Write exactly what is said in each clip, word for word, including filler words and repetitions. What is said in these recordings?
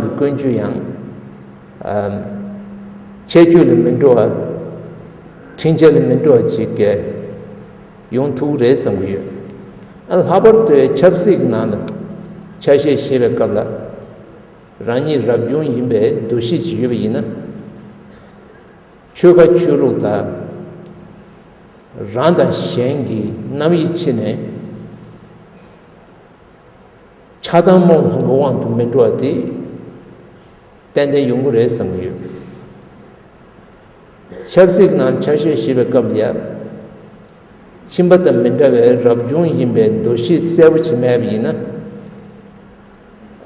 གི་ཀུན་སྤྱོད་ཡང་ཨམ་ཁྱད་ཆོས་ལ་མི་འགྲོ་བ། འཁྲིག་སྤྱོད་ལ་མི་འགྲོ་བ་ཅིག་གི་ཡོང་ཐུབ་ཀྱི་རེད་བསམ་གྱི་ཡོད། ཨ་ལྷག་པར་དུ་ཆབ་སྲིད་ཀྱི་ནང་ལ་ཆ་ཤས་བཞེས་པའི་སྐབས་ལ་རང་ཉིད་རབ་བྱུང་ཡིན་པའི་འདུ་ཤེས་ཅིག་ཡོད་པ་ཡིན་ན། ཆོལ་ཁ་ཆོས་ལུགས་དང་རང་དང་གཞན་གྱི་རྣམ་དབྱེ་ཕྱེ་ནས་ཆགས་སྡང་རྨོངས་གསུམ་གྱི་དབང་དུ་མི་འགྲོ་བ་དེ་ཏན་ཏན་ཡོང་གི་རེད་བསམ་གྱི་ཡོད། ཆབ་སྲིད་ནང་ཆ་ཤས་བཞེས་པའི་སྐབས་ལ་ཡང་ཁྱིམ་པ་དང་མི་འདྲ་བའི་རབ་བྱུང་ཡིན་པའི་འདུ་ཤེས་གསལ་པོ་ཅིག་མེད་པ་ཡིན་ན།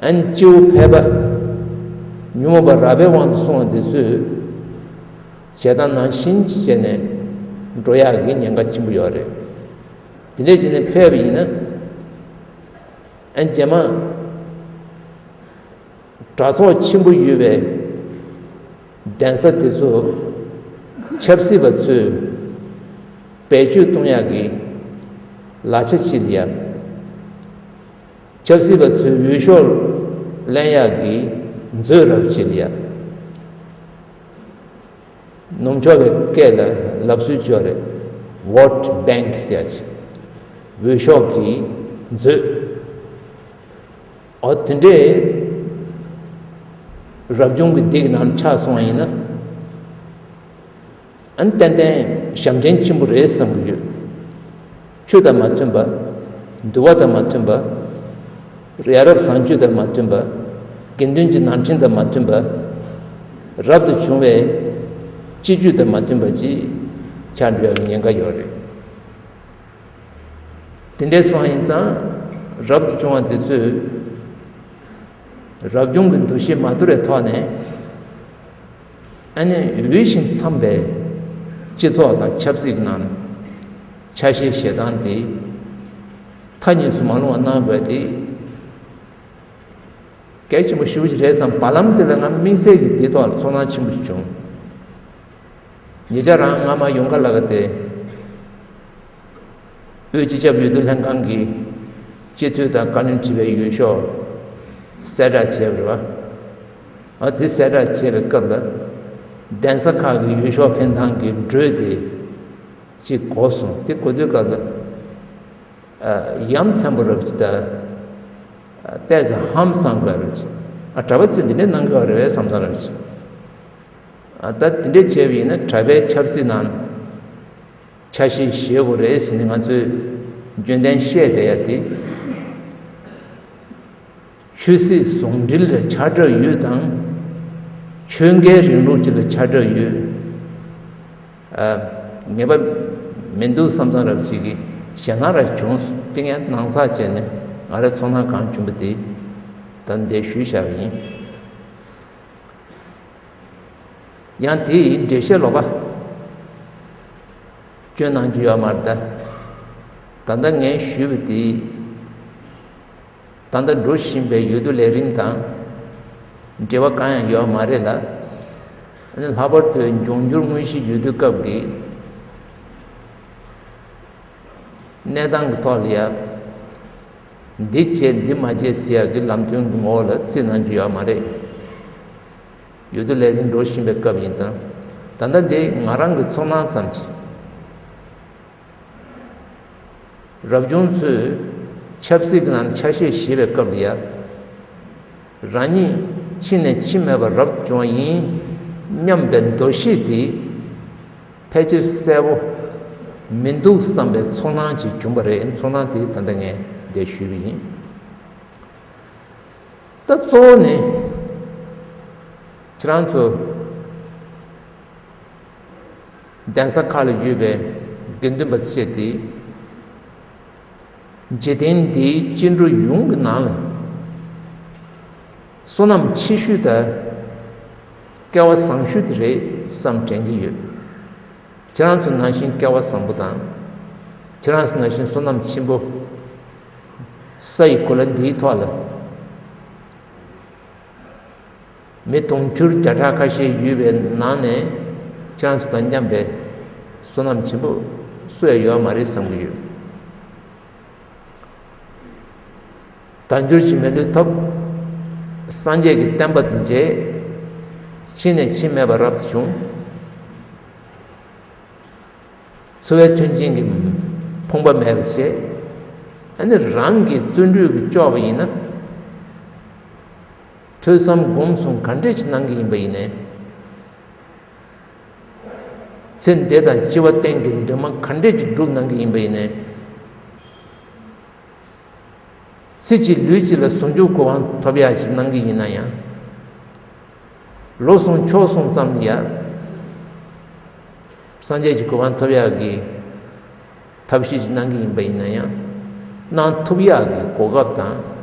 ཨན་སྐྱེ་བོ་ཕལ་པ། ཉོན་མོངས་པ་རགས་པའི་དབང་དུ་སོང་བ་འདི་ཚོས་བྱེད་སྟངས་ནང་བཞིན་བྱས་ནས་འགྲོ་ཡག་གི་ཉེན་ཁ་ཆེན་པོ་ཡོད་རེད། དེ་འདྲས་བྱས་ནས་ཕེབས་པ་ཡིན་ན། ཨན་རྗེས་མ་གྲྭ་ཚོགས་ཆེན་པོ་ཡོད་པའི་གདན་ས་དེ་ཚོ་ཆབ་སྲིད་པ་ཚོས་བེད་སྤྱོད་གཏོང་ཡག་གི་ལག་ཆ་ཅིག་ལ་ཡ། ཆབ་སྲིད་པ་ཚོའི་འོས་ཤོག་ལེན་ཡག་གི་མཛོད་རབ་ཅིག་ལ་ཡ། ནུབ་ཕྱོགས་པའི་སྐད་ལ་ལབ་སྲོལ་ཅིག་ཡོད་རེད། Vote Bank ཟེར་ཡག་ཅིག་འོས་ཤོག་གི་མཛོད། འོ་དེ་འདྲས་རབ་བྱུང་གི་འདི་གི་ནང་ཆགས་སོང་བ་ཡིན་ན། ཨ་ནི་ཏན་ཏན་ཞབས་འདྲེན་ཆེན་པོ་རེད་བསམ་གྱི་ཡོད། ཆོས་དང་མ་མཐུན་པ། འདུལ་བ་དང་མ་མཐུན་པ། ཡ་རབས་བཟང་སྤྱོད་དང་མ་མཐུན་པ། དགེ་འདུན་གྱི་ནང་ཁྲིམས་དང་མ་མཐུན་པ། རབ་ཏུ་བྱུང་བའི་སྤྱི་སྤྱོད་དང་མ་མཐུན་པ་ཅིག་ཆགས་འགྲོ་ཡག་གི་ཉེན་ཁ་ཡོད་རེད། དེ་འདྲས་སོང་ཡིན་ཙང་རབ་ཏུ་བྱུང་བ་དེ་ཚོས་རབ་བྱུང་གི་འདུ་ཤེས་མ་དོར་བའི་ཐོག་ནས། ཨ་ནི་འོས་ཤིང་འཚམས་པའི་སྤྱི་ཚོགས་དང་ཆབ་སྲིད་ནང་ཆ་ཤས་བཞེས་སྟངས་དེ་མཐའ་གཉིས་སུ་མ་ལྷུང་བ་གནང་དགོས་དེ་གལ་ཆེན་པོ་ཞེ་པོ་ཅིག་རེད་བསམ། བར་ལམ་དེ་ལ་ང་དམིགས་བསལ་གྱིས་དེའི་ཐོག་ལ་ཚོར་སྣང་ཆེན་པོ་ཞིག་བྱུང་། ཉེ་ཆར་རང་སྔ་མ་ཡོང་ཁ་ལ་ག་དེ། དབུས་སྤྱི་ཁྱབ་འོས་བསྡུ་ལྷན་ཁང་གིས་སྤྱི་འཐུས་དང་བཀའ་བློན་ཁྲི་པའི་འོས་ཤོག་གསལ་བསྒྲགས་བྱས་པ་རེད་བ། ཨ་དེ་གསལ་བསྒྲགས་བྱས་པའི་སྐབས་ལ། གདན་ས་ཁག་གི་འོས་ཤོག་འཕེན་སྟངས་ཀྱི་འགྲོས་དེ་གཅིག་གོ་སོང་། དེ་གོ་དུས་སྐབས་ལ་ཨ་ཡ་མཚན་པོ་རབ་ཅིག་དང་། ཨ་ཏོག་ཙམ་ཧང་སངས་དགོས་རབ་ཅིག་ཨ་གྲྭ་པ་ཚོས་འདི་འདྲས་གནང་དགོས་རེད་བསམ་སྟངས་རབ་ཅིག་ཨ་ད་དེ་འདྲས་བྱས་པ་ཡིན་ན་གྲྭ་པའི་ཆབ་སྲིད་ནང་ཆ་ཤས་བཞེས་དགོས་རེད་ཟེར་ནས་ང་ཚོས་རྒྱུན་ལྡན་བཤད་བསྡད་ཡ་དེ། ཆོས་སྲིད་ཟུང་འབྲེལ་ལ་ཆ་འདྲ་ཡོད་དང་། ཆོལ་ཁའི་རིང་ལུགས་ཅིག་ལ་ཆ་འདྲ་ཡོད། ཨ་ངེས་པ་མི་འདུག་བསམ་སྟངས་རབ་ཅིག་གི་ཞེད་སྣང་རབ་བྱུང་སོང་། དེ་ངས་ནང་ཚགས་བྱས་ནས་ང་རའི་ཚོར་སྣང་གང་བྱུང་པ་དེ་ད་འདིར་ཞུས་བཞག་པ་ཡིན། ཡང་དེའི་འགྲེལ་བཤད་ལོག་པ་སྐྱོན་གནང་རྒྱུ་ཡོད་མ་རེད་ད། ད་ལྟ་ངས་ཞུས་པ་དེ་ད་ལྟ་འགྲོ་བཞིན་པའི་འོས་བསྡུ་ལས་རིམ་དང་འབྲེལ་བ་གང་ཡང་ཡོད་མ་རེད་ལ། ཨ་ནི་ལྷག་པར་དུ་འབྱུང་འགྱུར་དངོས་གཞི་འོས་བསྡུ་སྐབས་ཀྱི་གནས་སྟངས་ཀྱི་ཐོག་ལ་ཡ། འདི་བྱས་འདི་མ་བྱས་ཟེར་ཡག་གི་ལམ་སྟོན་གྱི་ངོ་བོ་ལ་རྩིས་གནང་རྒྱུ་ཡོད་མ་རེད། འོས་བསྡུ་ལས་རིམ་འགྲོ་བཞིན་པའི་སྐབས་ཡིན་ཙང་། ད་ལྟ་འདི་ང་རང་གི་ཚོར་སྣང་ཙམ་གྱིས། རབ་བྱུང་ཚོས་ཆབ་སྲིད་ཀྱི་ནང་ཆ་ཤས་བཞེས་པའི་སྐབས་ལ་ཡ། རང་ཉིད་ཕྱི་ནས་འཆི་མེད་པ་རབ་བྱུང་བ་ཡིན་སྙམ་པའི་འདུ་ཤེས་དེ་ཕལ་ཆེར་གསལ་པོ་མི་འདུག་བསམ་པའི་ཚོར་སྣང་ཅིག་བྱུང་བ་རེད། ཚོར་སྣང་དེ་ད་ལྟ་ངས་འདིར་ཞུས་པ་ཡིན། ད་གཙོ་བོ་ནི་ཁྱེད་རང་ཚོ་གདན་ས་ཁག་ལ་ཡོད་པའི་དགེ་འདུན་པ་ཚོ་དེ། འཇིག་རྟེན་འདིའི་སྐྱེ་འགྲོ་ཡོངས་ཀྱི་ནང་ལ་བསོད་ནམས་ཆེ་ཤོས་དང་སྐལ་བ་བཟང་ཤོས་དེ་རེད་བསམ་དྲན་གྱི་ཡོད། ཁྱེད་རང་ཚོ་ནང་བཞིན་སྐལ་བ་བཟང་པོ་དང་། ཁྱེད་རང་ཚོ་ནང་བཞིན་བསོད་ནམས་ཆེན་པོ། ས་ཡི་གོ་ལ་འདིའི་ཐོག་ལ། མི་དུང་ཕྱུར་བརྒྱ་ཕྲག་ཁ་ཤས་ཡོད་པའི་ནང་ནས་ཁྱེད་རང་ཚོ་དང་མཉམ་པའི་བསོད་ནམས་ཆེན་པོ་སུ་ཡང་ཡོད་མ་རེད་བསམ་གྱི་ཡོད། དལ་འབྱོར་གྱི་མི་ལུས་ཐོབ། སངས་རྒྱས་ཀྱི་བསྟན་པ་དེ་མཇལ། ཕྱིས་ནས་འཆི་མེད་པ་རབ་ཏུ་བྱུང་། འཚོ་བའི་མཐུན་རྐྱེན་གྱི་ཕོངས་པ་མེད་པ་བྱས། ཨ་ནི་རང་གི་བརྩོན་འགྲུས་ཀྱིས་ལྕོགས་པ་ཡིན་ན། ཐོས་བསམ་སྒོམ་གསུམ་ག་འདྲས་ཅིག་གནང་གི་ཡིན་པ་ཡིན་ནའི། ཚེ་འདི་དང་འཆི་བ་གཏན་གྱི་འདུན་མ་ག་འདྲས་ཅིག་སྒྲུབ་གནང་གི་ཡིན་པ་ཡིན་ནའི། ཚེ་གཅིག་ལུས་གཅིག་ལ་ཟུང་འཇུག་གོ་འཕང་ཐོབ་ཡག་ཅིག་གནང་གི་ཡིན་ན་ཡང་། ལོ་གསུམ་ཕྱོགས་གསུམ་ཙམ་ཡ། སངས་རྒྱས་ཀྱི་གོ་འཕང་ཐོབ་ཡག་གི་ཐབས་ཤེས་ཅིག་གནང་གི་ཡིན་པ་ཡིན་ན་ཡང་། གནང་ཐུབ་ཡག་གི་གོ་སྐབས་དང་།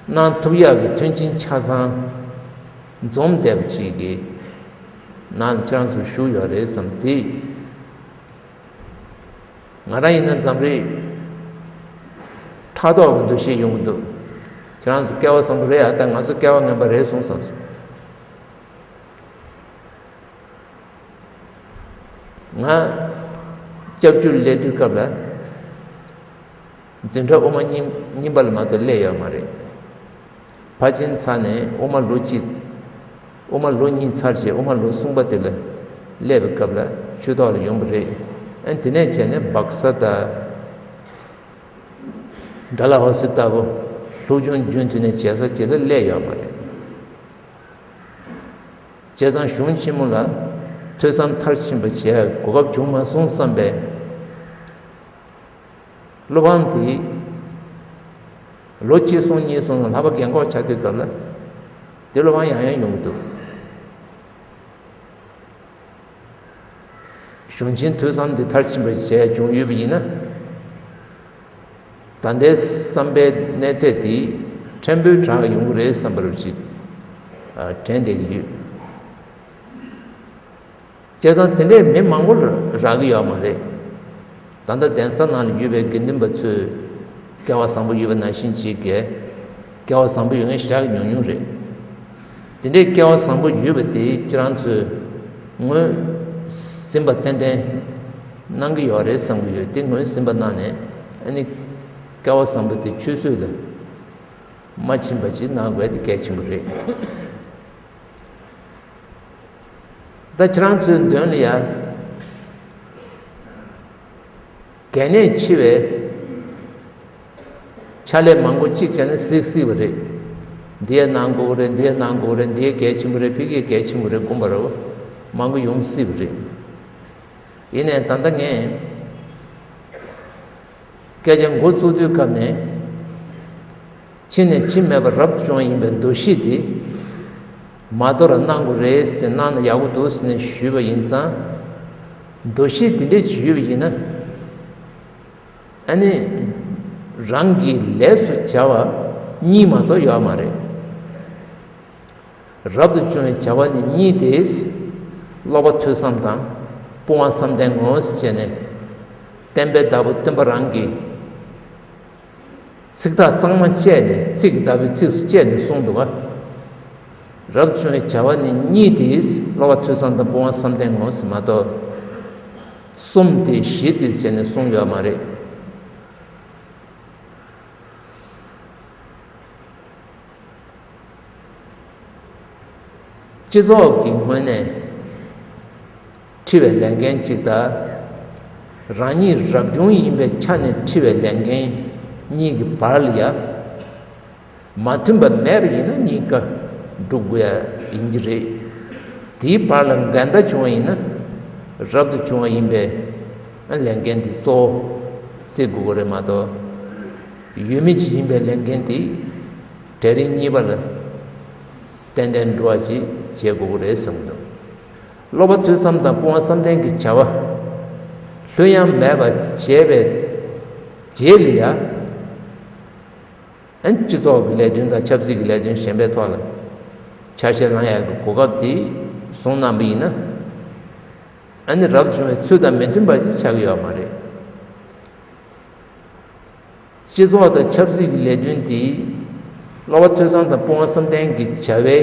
གནང་ཐུབ་ཡག་གི་མཐུན་རྐྱེན་ཆ་ཚང་འཛོམས་བསྡད་པ་ཅིག་གི་ནང་ལ་ཁྱེད་རང་ཚོ་བཞུགས་ཡོད་རེད་བསམ་དེ། ང་རང་ཡིན་ན་འཛམ་རིག་ཕྲག་དོག་གི་འདུ་ཤེས་ཡོང་གི་འདུག་ཁྱེད་རང་ཚོ་སྐལ་བ་བཟང་པོ་རེད་ཨ། ད་ང་ཚོ་སྐལ་བ་ངན་པ་རེད་སོང་བསམ་སོང་། ང་སྐྱབས་བཅོལ་སླེབས་དུས་སྐབས་ལ། འཛིན་གྲྭ་དབུ་མ་གཉིས་གཉིས་པ་ལ་མ་གཏོགས་སླེབས་ཡོད་མ་རེད། ཕར་ཕྱིན་ཚར་ནས་དབུ་མ་ལོ་གཅིག་དབུ་མ་ལོ་གཉིས་ཚར་རྗེས་དབུ་མ་ལོ་གསུམ་པ་དེ་ལ་སླེབས་པའི་སྐབས་ལ་ཆོས་ཐོག་ལ་ཡོང་པ་རེད། ཨ་ནི་དེ་ནས་བྱས་ནས་སྦག་ས་དང་། ཌལ་ཧོ་སི་ལྟ་བུ་ལྷོ་ལྗོངས་རྒྱུན་མཐུད་ནས་བྱེད་ས་གཅིག་ལ་སླེབས་ཡོད་མ་རེད། བྱས་ཙང་གཞུང་ཆེན་མོ་ལ་ཐོས་བསམ་མཐར་ཕྱིན་པ་བྱེད་ཡག་གོ་སྐབས་བྱུང་མ་སོང་བསམ་པའི་བློ་ཕམ་དེ་ལོ་གཅིག་སོང་གཉིས་སོང་ལ་ལྷག་པ་རྒན་གོག་ཆགས་དུས་སྐབས་ལ་དེ་བློ་ཕམ་ཡང་ཡང་ཡོང་གི་འདུག་གཞུང་ཆེན་ཐོས་བསམ་འདི་མཐར་ཕྱིན་པ་བྱས་བྱུང་ཡོད་པ་ཡིན་ན། ད་ལྟའི་བསམ་པའི་གནས་ཚད་འདི་ཕྲན་བུའི་དྲག་ཡོང་གི་རེད་བསམ་པ་ཞིག་དྲན་བསྡད་ཀྱི་ཡོད། བྱས་ཙང་དེ་འདྲའི་མི་མང་པོ་རག་གི་ཡོད་མ་རེད། ད་ལྟ་གདན་ས་ནང་ལ་ཡོད་པའི་དགེ་འདུན་པ་ཚོས་སྐལ་བ་བཟང་པོ་ཡོད་པ་ནང་བཞིན་བྱེད་དགོས། སྐལ་བ་བཟང་པོ་ཡོད་མཁན་ཞེ་དྲག་ཉུང་ཉུང་རེད། དེ་འདྲའི་སྐལ་བ་བཟང་པོ་ཡོད་པ་དེ་ཁྱེད་རང་ཚོས་ངོས་ཟིན་པ་ཏན་ཏན་གནང་གི་ཡོད་རེད་བསམ་གྱི་ཡོད། དེ་ངོས་ཟིན་པ་གནང་ནས་ཨ་ནི་སྐལ་བ་བཟང་པོ་དེ་ཆུད་ཟོས་ལ་མ་ཕྱིན་པ་ཅིག་གནང་དགོས་དེ་གལ་ཆེན་པོ་རེད། ད་ཁྱེད་རང་ཚོའི་མདུན་ལ་ཡ། གལ་གནད་ཆེ་བའི་ཕྱག་ལས་མང་པོ་གཅིག་བྱས་ནས་གཟིགས་སྲིད་པ་རེད། འདི་ཡ་གནང་དགོས་རེད། འདི་ཡ་གནང་དགོས་རེད། འདི་ཡ་གལ་ཆེན་པོ་རེད། ཕ་གི་གལ་ཆེན་པོ་རེད་དགོངས་པ་རེད། མང་པོ་ཡོང་སྲིད་པ་རེད། ཡིན་ནའི་ད་ལྟ་ངས་སྐད་ཆ་འགོ་བཙུགས་དུས་སྐབས་ནས། ཕྱིས་ནས་འཆི་མེད་པ་རབ་ཏུ་བྱུང་བ་ཡིན་པའི་འདུ་ཤེས་དེ་མ་དོར་གནང་དགོས་རེད་ཟེར་གནང་ན་ཡག་པོ་འདུག་ཟེར་ནས་ཞུས་པ་ཡིན་ཙང་། འདུ་ཤེས་དེ་འདྲས་ཅིག་ཡོད་པ་ཡིན་ན། ཨ་ནི་རང་གི་ལས་སུ་བྱ་བ་གཉིས་མ་གཏོགས་ཡོད་མ་རེད། རབ་ཏུ་བྱུང་བའི་བྱ་བ་ནི་གཉིས་ཏེ། སློབ་པ་ཐོས་བསམ་དང་སྤོང་བ་བསམ་གཏན་ངོ་ཟེར་བྱས་ནས། བསྟན་པའི་བདག་པོ་སྟོན་པ་རང་གིས། ཚིག་ཐག་གཙང་མ་བཅད་ནས་ཚིག་ལྟ་བུའི་ཚིགས་སུ་བཅད་ནས་གསུངས་འདུག་ག་རབ་བྱུང་བའི་བྱ་བ་ནི་གཉིས་ཏེ། སློབ་པ་ཐོས་བསམ་དང་སྤོང་བ་བསམ་གཏན་ངོ་ཟེར་མ་གཏོགས། གསུམ་སྟེ་བཞི་སྟེ་བྱས་ནས་གསུངས་ཡོད་མ་རེད། སྤྱི་ཚོགས་ཀྱི་ངོས་ནས་འཁྲི་བའི་ལས་འགན་གཅིག་དང་། རང་ཉིད་རབ་བྱུང་ཡིན་པའི་ཆ་ནས་འཁྲི་བའི་ལས་འགན་གཉིས་ཀྱི་བར་ལ་ཡ། མ་མཐུན་པ་མེད་པ་ཡིན་ན་གཉིས་ཀ་སྒྲུབ་དགོས་ཡ་ཡིན་གྱི་རེད། དེའི་བར་ལ་འགལ་ཟླ་བྱུང་བ་ཡིན་ན་རབ་ཏུ་བྱུང་བ་ཡིན་པས་ལས་འགན་དེ་གཙོ་བོ་བརྩི་དགོས་ཀྱི་རེད་མ་གཏོགས། ཡོད་མེད་ཅིག་ཡིན་པའི་ལས་འགན་དེ་གྲལ་རིམ་གཉིས་པ་ལ་ཏན་ཏན་འགྲོ་བ་ཅིག་བྱེད་དགོས་ཀྱི་རེད་བསམ་གྱི་འདུག་སློབ་པ་ཐོས་བསམ་དང་སྤོང་བ་བསམ་གཏན་གྱི་བྱ་བ་ལྷོད་ཡངས་མེད་པ་བྱས་པའི་རྗེས་ལ་ཡ། ཨན་སྤྱི་ཚོགས་ཀྱི་ལས་དོན་དང་ཆབ་སྲིད་ཀྱི་ལས་དོན་གཞན་པའི་ཐོག་ལ་ཆ་ཤས་བླང་ཡག་གི་གོ་སྐབས་དེ་བཟུང་གནང་པ་ཡིན་ན། ཨ་ནི་རབ་བྱུང་བའི་ཚུལ་དང་མི་མཐུན་པ་ཅིག་ཆགས་ཀྱི་ཡོད་མ་རེད། སྤྱི་ཚོགས་དང་ཆབ་སྲིད་ཀྱི་ལས་དོན་དེ་སློབ་པ་ཐོས་བསམ་དང་སྤོང་བ་བསམ་གཏན་གྱི་བྱ་བའི་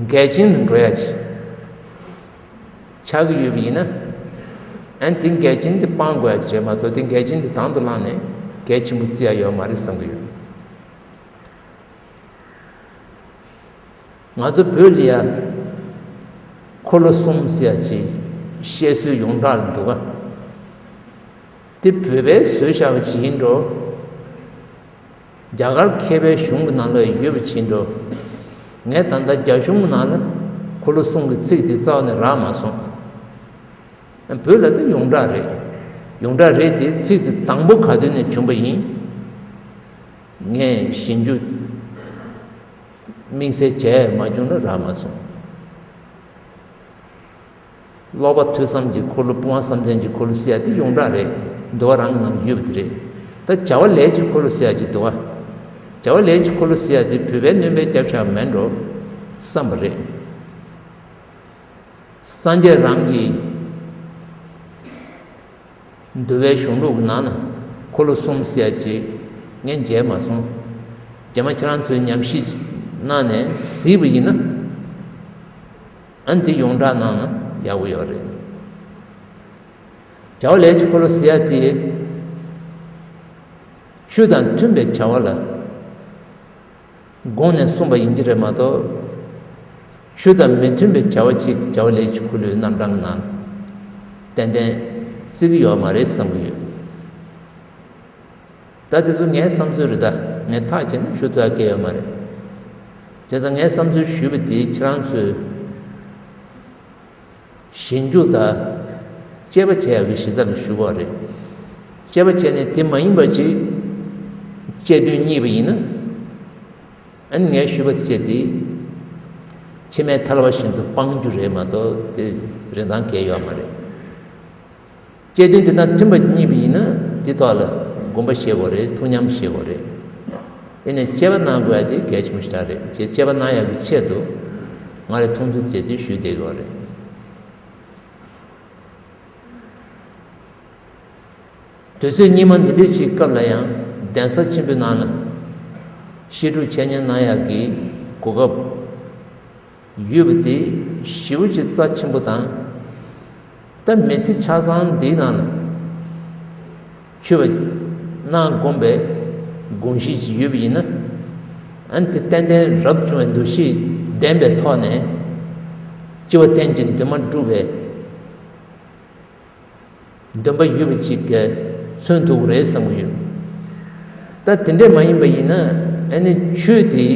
འགལ་རྐྱེན་དུ་འགྲོ་ཡ་ཅིག་ཆགས་ཀྱི་ཡོད་པ་ཡིན་ན། ཨན་དེ་འགལ་རྐྱེན་དེ་སྤང་དགོས་ཡ་ཅིག་རེད་མ་གཏོགས་དེ་འགལ་རྐྱེན་དེ་དང་དུ་བླངས་ནས་གལ་ཆེན་པོ་བརྩི་ཡ་ཡོད་མ་རེད་བསམ་གྱི་ཡོད། ང་ཚོ་བོད་ལ་ཡ་འཁོར་ལོ་གསུམ་ཟེར་ཡ་ཅིག་བཤད་སྲོལ་ཡོངས་གྲགས་ལ་འདུག་ག་དེ་བོད་པས་བཟོས་བཞག་པ་ཅིག་ཡིན་འགྲོ། རྒྱ་གར་མཁས་པའི་གཞུང་གི་ནང་ལ་ཡོད་པ་ཅིག་ཡིན་འགྲོ། ངས་ད་ལྟ་རྒྱ་གཞུང་གི་ནང་ལ་འཁོར་ལོ་གསུམ་གྱི་ཚིག་དེ་རྩ་བ་ནས་རག་མ་སོང་། བོད་ལ་དེ་ཡོངས་གྲགས་རེད། ཡོངས་གྲགས་རེད་དེ། ཚིག་དེ་དང་པོ་ག་དུས་ནས་བྱུང་པ་ཡིན། ངས་ཞིབ་འཇུག་དམིགས་བསལ་བྱས་མ་བྱུང་ན་རག་མ་སོང་། ཀློག་པ་ཐོས་བསམ་གྱི་འཁོར་ལོ། སྤོང་བ་བསམ་གཏན་གྱི་འཁོར་ལོ་ཟེར་ཡ་དེ་ཡོངས་གྲགས་རེད། འདུལ་བ་རང་གི་ནང་ཡོད་པ་དེ་རེད། ད་བྱ་བ་ལས་ཀྱི་འཁོར་ལོ་ཟེར་ཡ་ཅིག་འདུག་ག་བྱ་བ་ལས་ཀྱི་འཁོར་ལོ་ཟེར་ཡ་དེ་བོད་པའི་སྣོན་པའི་རྒྱབ་ཤ་མེད་འགྲོ་བསམ་པ་རེད། སངས་རྒྱས་རང་གི་འདུལ་བའི་གཞུང་ལུགས་ཀྱི་ནང་ན་འཁོར་ལོ་གསུམ་ཟེར་ཡ་ཅིག་ངས་མཇལ་མ་སོང་། རྗེས་མ་ཁྱེད་རང་ཚོས་ཉམས་ཞིབ་གནང་ནས་གཟིགས་པ་ཡིན་ན། ཨ་ནི་དེ་ཡོངས་གྲགས་གནང་ན་ཡག་པོ་ཡོད་རེད། བྱ་བ་ལས་ཀྱི་འཁོར་ལོ་ཟེར་ཡ་དེ་ཆོས་དང་མཐུན་པའི་བྱ་བ་ལ་དགོངས་ནས་གསུངས་པ་ཡིན་གྱི་རེད་མ་གཏོགས། ཆོས་དང་མི་མཐུན་པའི་བྱ་བ་ཅིག་བྱ་བ་ལས་ཀྱི་འཁོར་ལོའི་རྣམ་གྲངས་ཀྱི་ནང་ཏན་ཏན་བརྩི་གི་ཡོད་མ་རེད་བསམ་གྱི་ཡོད། ད་དེ་ཚོ་ངའི་བསམ་ཚུལ་རེད། ད་ངས་ཐག་བཅད་ནས་ཞུ་ཐུབ་ཡ་གང་ཡང་ཡོད་མ་རེད། བྱས་ཙང་ངའི་བསམ་ཚུལ་ཞུས་པ་དེ་ཁྱེད་རང་ཚོས་ཞིབ་འཇུག་དང་དཔྱད་པ་བྱེད་ཡག་གི་གཞི་རྩ་ལ་ཞུ་གི་རེད། དཔྱད་པ་བྱས་ནས་དེ་མ་ཡིན་པ་ཅིག་དཔྱད་དོན་རྙེད་པ་ཡིན་ན། ཨ་ནི་ངས་ཞུས་པ་བྱས་ཏེ། ཕྱི་མའི་ཐལ་བ་བཞིན་དུ་སྤང་རྒྱུ་རེད་མ་གཏོགས་དེ་རིན་ཐང་གང་ཡང་ཡོད་མ་རེད། དཔྱད་དོན་དེ་དང་མཐུན་པ་རྙེད་པ་ཡིན་ན་དེ་ཐོག་ལ་དགོངས་པ་བཞེས་དགོས་རེད། ཐུགས་ཉམས་བཞེས་དགོས་རེད། ཡིན་ནའི་དཔྱད་པ་གནང་དགོས་ཡ་དེ་གལ་ཆེན་པོ་ཞེ་དྲག་རེད། ཅེས་དཔྱད་པ་གནང་ཡག་གི་ཆེད་དུ་ང་རའི་མཐོང་ཚུལ་བྱས་ཏེ་ཞུས་བསྡད་ཡོད་རེད། དུས་ཚོད་སྙིགས་མ་འདི་འདྲའི་ཞིག་སྐབས་ལ་ཡང་གདན་ས་ཆེན་པོའི་ནང་ལ་བཤད་སྒྲུབ་འཆད་ཉན་གནང་ཡག་གི་གོ་སྐབས་ཡོད་པ་དེ་ཞེ་པོ་ཅིག་རྩ་ཆེན་པོ་དང་། ད་མི་ཚེ་ཆ་ཚང་འདིའི་ནང་ལ་ཆོས་པ་གནང་དགོངས་པའི་དགོངས་གཞི་ཅིག་ཡོད་པ་ཡིན་ན། ཨ་ནི་དེ་ཏན་ཏན་རབ་བྱུང་བའི་འདུ་ཤེས་ལྡན་པའི་ཐོག་ནས་སྤྱི་བོ་བསྟན་གྱི་འདུན་མ་སྒྲུབ་པའི་འདུན་པ་ཡོད་པ་ཅིག་གིས་མཚོན་ཐུབ་ཀྱི་རེད་བསམ་གྱི་ཡོད། ད་དེ་འདྲས་མ་ཡིན་པ་ཡིན་ན། ཨ་ནི་ཆོས་དེ་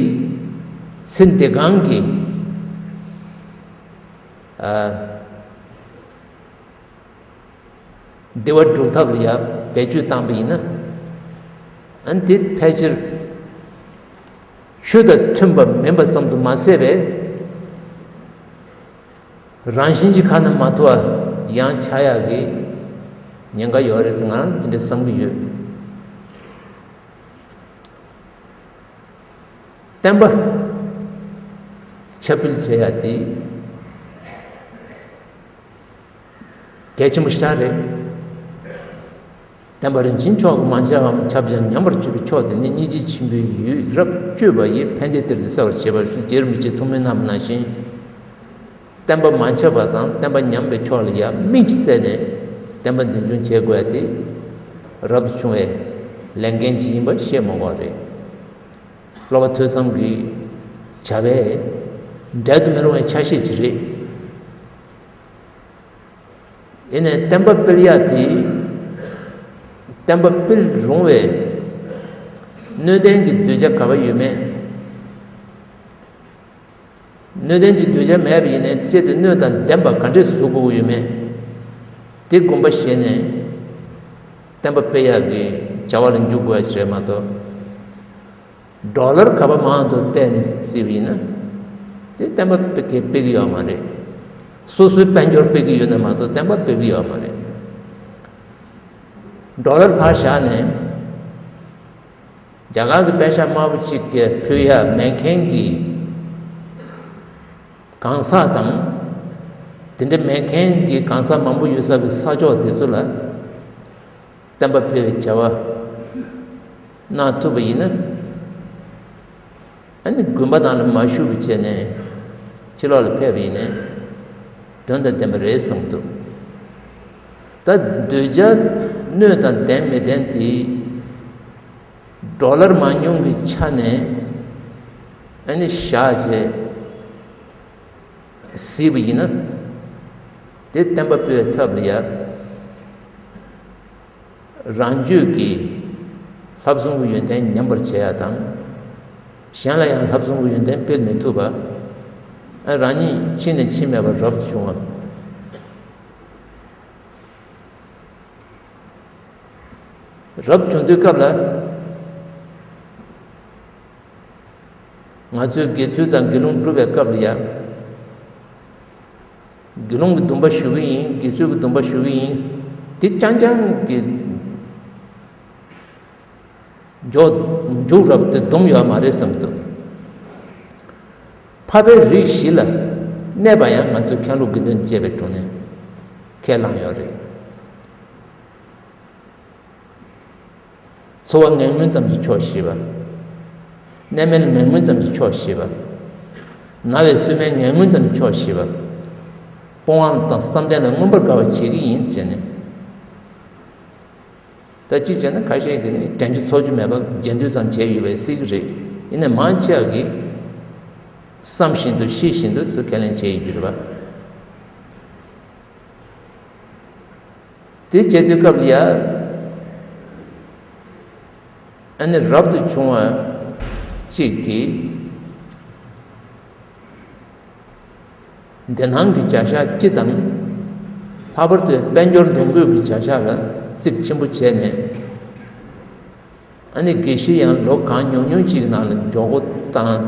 ཚེ་འདི་གང་གི་ཨ་བདེ་བ་སྒྲུབ་ཐབས་ལ་ཡ་བེད་སྤྱོད་བཏང་པ་ཡིན་ན། ཨ་ནི་དེ་ཕལ་ཆེར་ཆོས་དང་མཐུན་པ་མིན་པ་ཙམ་དུ་མ་ཟད་པའི། རང་བཞིན་གྱི་ཁ་ན་མ་ཐོ་བ་ཡང་ཆགས་ཡག་གི་ཉེན་ཁ་ཡོད་རེད་ཟེར་ང་རང་དེ་འདྲ་བསམ་གྱི་ཡོད། བསྟན་པ་ཁྱབ་སྤེལ་བྱེད་ཡག་དེ་གལ་ཆེན་པོ་ཞེ་དྲག་རེད། བསྟན་པ་རིན་ཆེན་མཆོག་གི་མ་ཁྱབ་པའམ་ཁྱབ་ཀྱང་ཉམས་པར་གྱུར་པའི་མཆོག་དེ་ནི་སྙིང་རྗེ་ཆེན་པོའི་ཡུལ། རབ་སྤྱོད་པ་ཡིས་ཕན་བདེའི་གཏེར་དེ་གསལ་བར་བྱེད་པར་ཤོག་རྗེ་རིན་པོ་ཆེའི་ཐུགས་སྨོན་གནང་བ་ནང་བཞིན། བསྟན་པ་མ་ཁྱབ་པ་དང་བསྟན་པ་ཉམས་པའི་ཕྱོགས་ལ་ཡང་དམིགས་བསལ་ནས་བསྟན་པ་འཛིན་སྐྱོང་བྱེད་དགོས་ཏེ། རབ་ཏུ་བྱུང་བའི་ལས་འགན་ཅིག་ཡིན་པ་བཤད་མ་དགོས་རེད། སློབ་པ་ཐོས་བསམ་གྱི་བྱ་བས་འབྲལ་དུ་མི་རུང་བའི་ཆ་ཤས་ཅིག་རེད། ཡིན་ནའི་བསྟན་པ་སྤེལ་ཡག་དེ། བསྟན་པ་སྤེལ་རུང་བའི་སྣོད་ལྡན་གྱི་གདུལ་བྱ་ག་པར་ཡོད་མེད། སྣོད་ལྡན་གྱི་གདུལ་བྱ་མེད་པ་ཡིན་ནའི་ཆེད་དུ་སྣོད་དང་ལྡན་པ་ག་འདྲས་བཟོ་དགོས་ཀྱི་ཡོད་མེད། དེ་དགོངས་པ་བཞེས་ནས་བསྟན་པ་སྤེལ་ཡག་གི་བྱ་བ་ལ་འཇུག་དགོས་ཡག་ཅིག་རེད་མ་གཏོགས། ཌོ་ལར་ག་པར་མང་དུ་བལྟས་ནས་བརྩིས་པ་ཡིན་ན། དེ་བསྟན་པ་སྤེལ་གི་སྤེལ་གི་ཡོད་མ་རེད། སོ་སོའི་དཔལ་འབྱོར་སྤེལ་གི་ཡོད་ན་མ་གཏོགས་བསྟན་པ་སྤེལ་གི་ཡོད་མ་རེད། ཌོ་ལར་ཕར་བཞག་ནས། རྒྱ་གར་གྱི་པེ་ཤ་དམར་པོ་གཅིག་གིས་ཕུལ་ཡག་མེད་མཁན་གྱི་གང་ཟག་དང་། དེ་འདྲ་མེད་མཁན་གྱི་གང་ཟག་མང་པོ་ཡོད་ས་གི་ས་ཕྱོགས་དེ་ཚོ་ལ་བསྟན་པ་སྤེལ་བའི་བྱ་བ་གནང་ཐུབ་པ་ཡིན་ན། ཨ་ནི་དགོན་པ་ནང་ལ་མ་བཞུགས་པ་བྱས་ནས་ཕྱི་ལོགས་ལ་ཕེབས་པ་ཡིན་ནའི་དོན་དང་ལྡན་པ་རེད་བསམ་འདུག་ད་གདུལ་བྱ་སྣོད་དང་ལྡན་མི་ལྡན་དེ། ཌོ་ལར་མང་ཉུང་གི་ཆ་ནས་ཨ་ནི་བཞག་བྱས། གཟིགས་པ་ཡིན་ན། དེ་བསྟན་པ་སྤེལ་བའི་ཚབ་ལ་ཡ། རང་རྒྱུད་ཀྱི་ལྷག་བསམ་གྱི་ཡོན་ཏན་ཉམས་པར་བྱེད་ཡ་དང་། གཞན་ལ་ཡང་ལྷག་བསམ་གྱི་ཡོན་ཏན་སྤེལ་མི་ཐུབ་པ། ཨ། རང་ཉིད་ཕྱི་ནས་ཕྱི་མེད་པར་རབ་ཏུ་བྱུང་བ། རབ་བྱུང་དུས་སྐབས་ལ། ང་ཚོས་དགེ་ཚུལ་དང་དགེ་སློང་སྒྲུབ་པའི་སྐབས་ལ་ཡ། དགེ་སློང་གི་སྡོམ་པ་ཞུ་གི་ཡིན། དགེ་ཚུལ་གྱི་སྡོམ་པ་ཞུ་གི་ཡིན། དེ་རྐྱང་རྐྱང་གི་མཇུག་མཇུག་རབ་དེ་སྡོམ་ཡོད་མ་རེད་བསམ་འདུག་འཕགས་པའི་རིགས་བཞི་ལ་གནས་པ་ཡང་ང་ཚོས་མཁན་སློབ་དགེ་འདུན་བཅས་པའི་དྲུང་ནས་ཁས་བླངས་ཡོད་རེད། འཚོ་བ་ངན་ངོན་ཙམ་གྱིས་ཆོག་ཤེས་པ། གནས་མལ་ངན་ངོན་ཙམ་གྱིས་ཆོག་ཤེས་པ། ན་བའི་སོས་མལ་ངན་ངོན་ཙམ་གྱིས་ཆོག་ཤེས་པ། སྤོང་བ་དང་བསམ་གཏན་ལ་མངོན་པར་དགའ་བ་བྱེད་ཀྱི་ཡིན་ཟེར་ནས། ད་གཅིག་བྱས་ན་ཁ་ཤས་ཀྱིས་ནི་དྲན་རྒྱུ་ཚོར་རྒྱུ་མེད་པ་རྗེས་ཟློས་ཙམ་བྱས་ཡོད་པའི་སྲིད་ཀྱི་རེད། ཡིན་ནའི་མང་ཆེ་བ་གིས་བསམ་བཞིན་དུ་ཤེས་བཞིན་དུ་ཚུར་ཁས་ལེན་བྱས་ཡོད་རྒྱུ་རེད་པ། དེ་བྱེད་དུས་སྐབས་ལ་ཡ། ཨ་ནི་རབ་ཏུ་བྱུང་བ་གཅིག་གིས། འདི་སྣང་གི་བྱ་བཞག་སྤྱི་དང་། ལྷག་པར་དུ་དཔལ་འབྱོར་འདུ་འགོད་ཀྱི་བྱ་བཞག་ལ་གཙིགས་ཆེན་པོ་བྱས་ནས། ཨ་ནི་དགེ་བཤེས་ཡང་ལོ་གང་ཉུང་ཉུང་ཅིག་ནང་ལ་མགྱོགས་པོ་བཏང་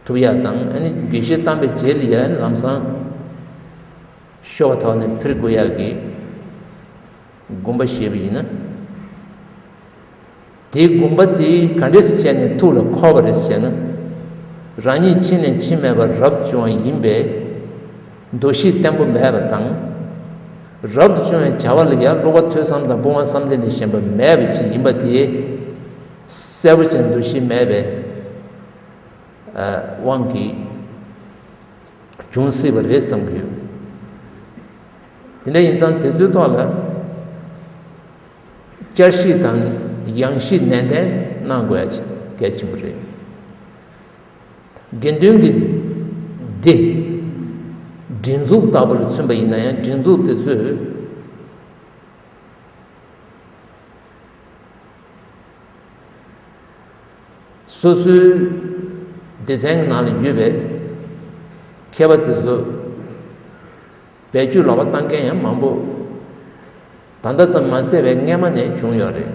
ཐུབ་ཡག་དང་། ཨ་ནི་དགེ་བཤེས་བཏང་པའི་རྗེས་ལ་ཡང་ལམ་སང་ཤོ་བ་ཐོག་ནས་ཕུལ་དགོས་ཡག་གི་དགོངས་པ་བཞེས་པ་ཡིན་ན། དེའི་དགོངས་པ་དེ་ག་འདྲས་སེ་བྱས་ནས་ཐུགས་ལ་འཁོར་བ་རེད་ཟེར་ན། རང་ཉིད་ཕྱི་ནས་ཕྱི་མེད་པར་རབ་བྱུང་བ་ཡིན་པས། འདུ་ཤེས་བརྟན་པོ་མེད་པ་དང་། རབ་ཏུ་བྱུང་བའི་བྱ་བ་ལ་ཡང་བསླུ་བ་ཐོས་བསམ་དང་སྤོང་བ་བསམ་གཏན་ལས་གཞན་པ་མེད་པ་ཅིག་ཡིན་པ་དེ་གསལ་པོ་ཅན་འདུ་ཤེས་མེད་པའི་དབང་གིས་འབྱུང་སྲིད་པ་རེད་བསམ་གྱི་ཡོད། དེ་འདྲ་ཡིན་ཙང་དེ་ཚོའི་ཐོག་ལ་བསྐྱར་ཞིབ་དང་ཡང་ཞིབ་ནན་ཏན་གནང་དགོས་ཡ་གལ་ཆེན་པོ་རེད། དགེ་འདུན་གྱི་སྡེ། སྒྲིག་འཛུགས་ལྟ་བུ་ལ་མཚོན་པ་ཡིན་ན་ཡང་སྒྲིག་འཛུགས་དེ་ཚོས་སོ་སོའི་སྡེ་ཚན་གྱི་ནང་ལ་ཡོད་པའི་མཁས་པ་དེ་ཚོ་བེད་སྤྱོད་ལོག་པ་བཏང་མཁན་ཡང་མང་པོ། ད་ལྟ་ཙམ་མ་ཟད་པའི་སྔས་མ་ནས་བྱུང་ཡོད་རེད།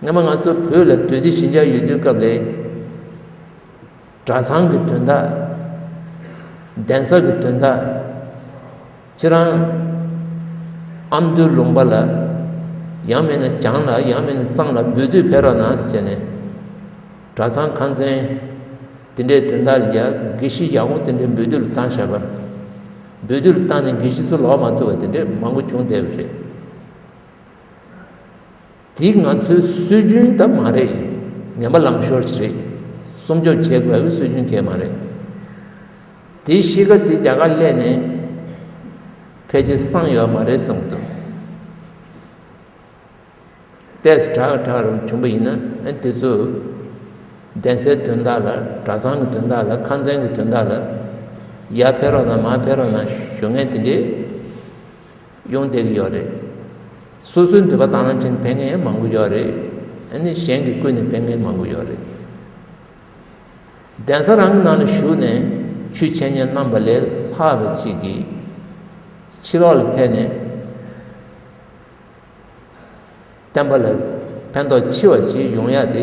སྔས་མ་ང་ཚོ་བོད་ལ་དུས་བདེ་ཞི་འཇགས་ཡོད་དུས་སྐབས་ལ། གྲྭ་ཚང་གི་དོན་དག་གདན་ས་གི་དོན་དག་ཁྱེད་རང་ཨ་མདོའི་ལུང་པ་ལ། ཡང་མིན་ན་བྱང་ལ། ཡང་མིན་ན་གཙང་ལ་འབུལ་སྡུད་ཕེབས་རོགས་གནང་ཟེར་ནས། གྲྭ་ཚང་ཁང་ཚན་དེ་འདྲའི་དོན་དག་ལ་ཡ་དགེ་བཤེས་ཡག་པོ་དེ་འདྲའི་འབུལ་སྡུད་ལ་བཏང་བཞག་པ། འབུལ་སྡུད་ལ་བཏང་ནས་དགེ་བཤེས་ཚོ་ལོག་མ་ཐུབ་པ་དེ་འདྲའི་མང་པོ་བྱུང་བསྡད་པ་རེད། དེ་ང་ཚོའི་སྲོལ་རྒྱུན་ད་མ་རེད། ངན་པ་ལངས་ཤོར་ཅིག་རེད། སྲུང་སྐྱོབ་བྱེད་དགོས་པའི་སྲོལ་རྒྱུན་གང་ཡང་མ་རེད། དེའི་གཤིས་ཀ་དེ་རྒྱ་གར་སླེབས་ནས་ཕལ་ཆེར་སངས་ཡོད་མ་རེད་བསམ་གྱི་འདུག་ཏོག་ཙམ་དྲག་དྲག་རུ་བྱུང་པ་ཡིན་ན། ཨ། དེ་ཚོ་གདན་སའི་དོན་དག་ལ། གྲྭ་ཚང་གི་དོན་དག་ལ། ཁང་ཚན་གྱི་དོན་དག་ལ་ཡར་ཕེབས་རོགས་གནང་། མར་ཕེབས་རོགས་གནང་ཞུ་མཁན་དེ་འདྲའི་ཡོང་བསྡད་ཀྱི་ཡོད་རེད། སོ་སོའི་འདོད་པ་དང་བླངས་བྱས་ནས་ཕེབས་མཁན་ཡང་མང་པོ་ཡོད་རེད། ཨ་ནི་གཞན་གྱིས་བསྐུལ་ནས་ཕེབས་མཁན་མང་པོ་ཡོད་རེད། གདན་ས་རང་གི་ནང་ལ་བཞུགས་ནས་ཆོས་འཆད་ཉན་གནང་བ་ལས་ལྷག་པ་ཅིག་གིས་ཕྱི་ལོགས་ལ་ཕེབས་ནས་བསྟན་པ་ལ་ཕན་ཐོགས་ཆེ་བ་ཅིག་ཡོང་ཡག་དེ་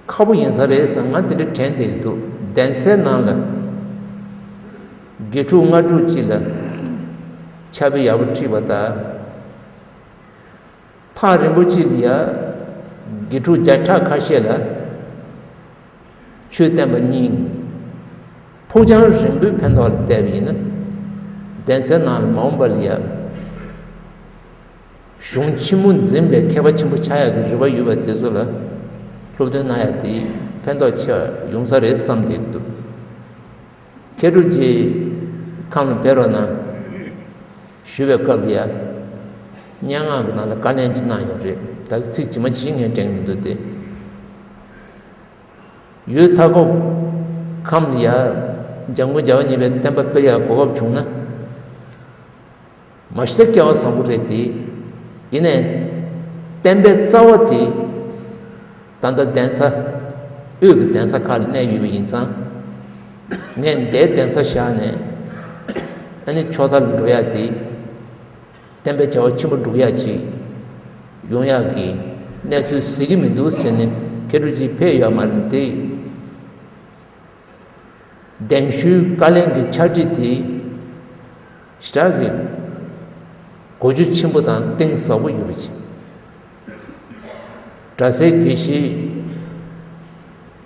ཁག་པོ་ཡིན་ས་རེད་བསམ། ང་དེ་འདྲ་དྲན་བསྡད་ཀྱི་འདུག་གདན་སའི་ནང་ལ་དགེ་ཕྲུག་ལྔ་དྲུག་ཅིག་ལ་ཕྱག་དཔེ་ཡག་པོ་ཁྲིད་པ་དང་། ཐག་རིང་པོ་ཅིག་ལ་ཡ་དགེ་ཕྲུག་བརྒྱ་ཕྲག་ཁ་ཤས་ལ་ཆོས་བསྟན་པ་གཉིས། ཕུགས་རྒྱང་རིང་པོའི་ཕན་ཐོགས་ལ་བལྟས་པ་ཡིན་ན། གདན་སའི་ནང་ལ་མ་འོངས་པ་ལ་ཡ་གཞུང་ཆེན་མོ་འཛིན་པའི་མཁས་པ་ཆེན་པོ་ཆགས་ཡག་གི་རེ་བ་ཡོད་པ་དེ་ཚོ་ལ་སློབ་སྟོན་གནང་ཡག་དེ་ཕན་ཐོགས་ཆེ་བ་ཡོང་ས་རེད་བསམ་བསྡད་ཀྱི་འདུག་མཁས་གྲུབ་རྗེའི་ཁང་ལ་ཕེབས་རོགས་གནང་ཞུ་བའི་སྐབས་ལ་ཡ། སྙན་ངག་གི་ནང་ལ་བཀའ་ལན་ཅིག་གནང་ཡོད་རེད། ད་གི་ཚིག་ཇི་མ་ཇི་བཞིན་ངས་དྲན་གྱི་མི་འདུག་སྟེ། ཡུལ་མཐའ་འཁོབ་ ཁམས་ལ་ཡ་འཇམ་མགོན་རྒྱལ་བ་གཉིས་པའི་བསྟན་པ་སྤེལ་ཡག་གོ་སྐབས་བྱུང་ན། མ་གཞི་ད་སྐལ་བ་བཟང་པོ་རེད་དེ། ཡིན་ནའི་བསྟན་པའི་རྩ་བ་དེ་ད་ལྟ་གདན་ས་དབུས་ཀྱི་གདན་ས་ཁག་ལ་གནས་ཡོད་པ་ཡིན་ཙང་། ངས་འདིའི་གདན་ས་བཞག་ནས་ཨ་ནི་ཕྱོགས་མཐའ་ལ་འགྲོ་ཡག་དེ། བསྟན་པའི་བྱ་བ་ཆེན་པོ་སྒྲུབ་ཡག་ཅིག་ཡོང་ཡག་གི་གནས་ཚུལ་གཟིགས་ཀྱི་མི་འདུག་ཟེར་ནས་མཁས་གྲུབ་རྗེ་ཕེབས་ཡོད་མ་རེད་དེ། གདན་ཞུའི་བཀའ་ལན་གྱི་ཕྱག་བྲིས་དེ་ཞེ་དྲག་གི་གོ་རྒྱུ་ཆེན་པོ་དང་གཏིང་ཟབ་པོ་ཡོད་པ་ཅིག་སྒྲ་གསལ་དགེ་བཤེས།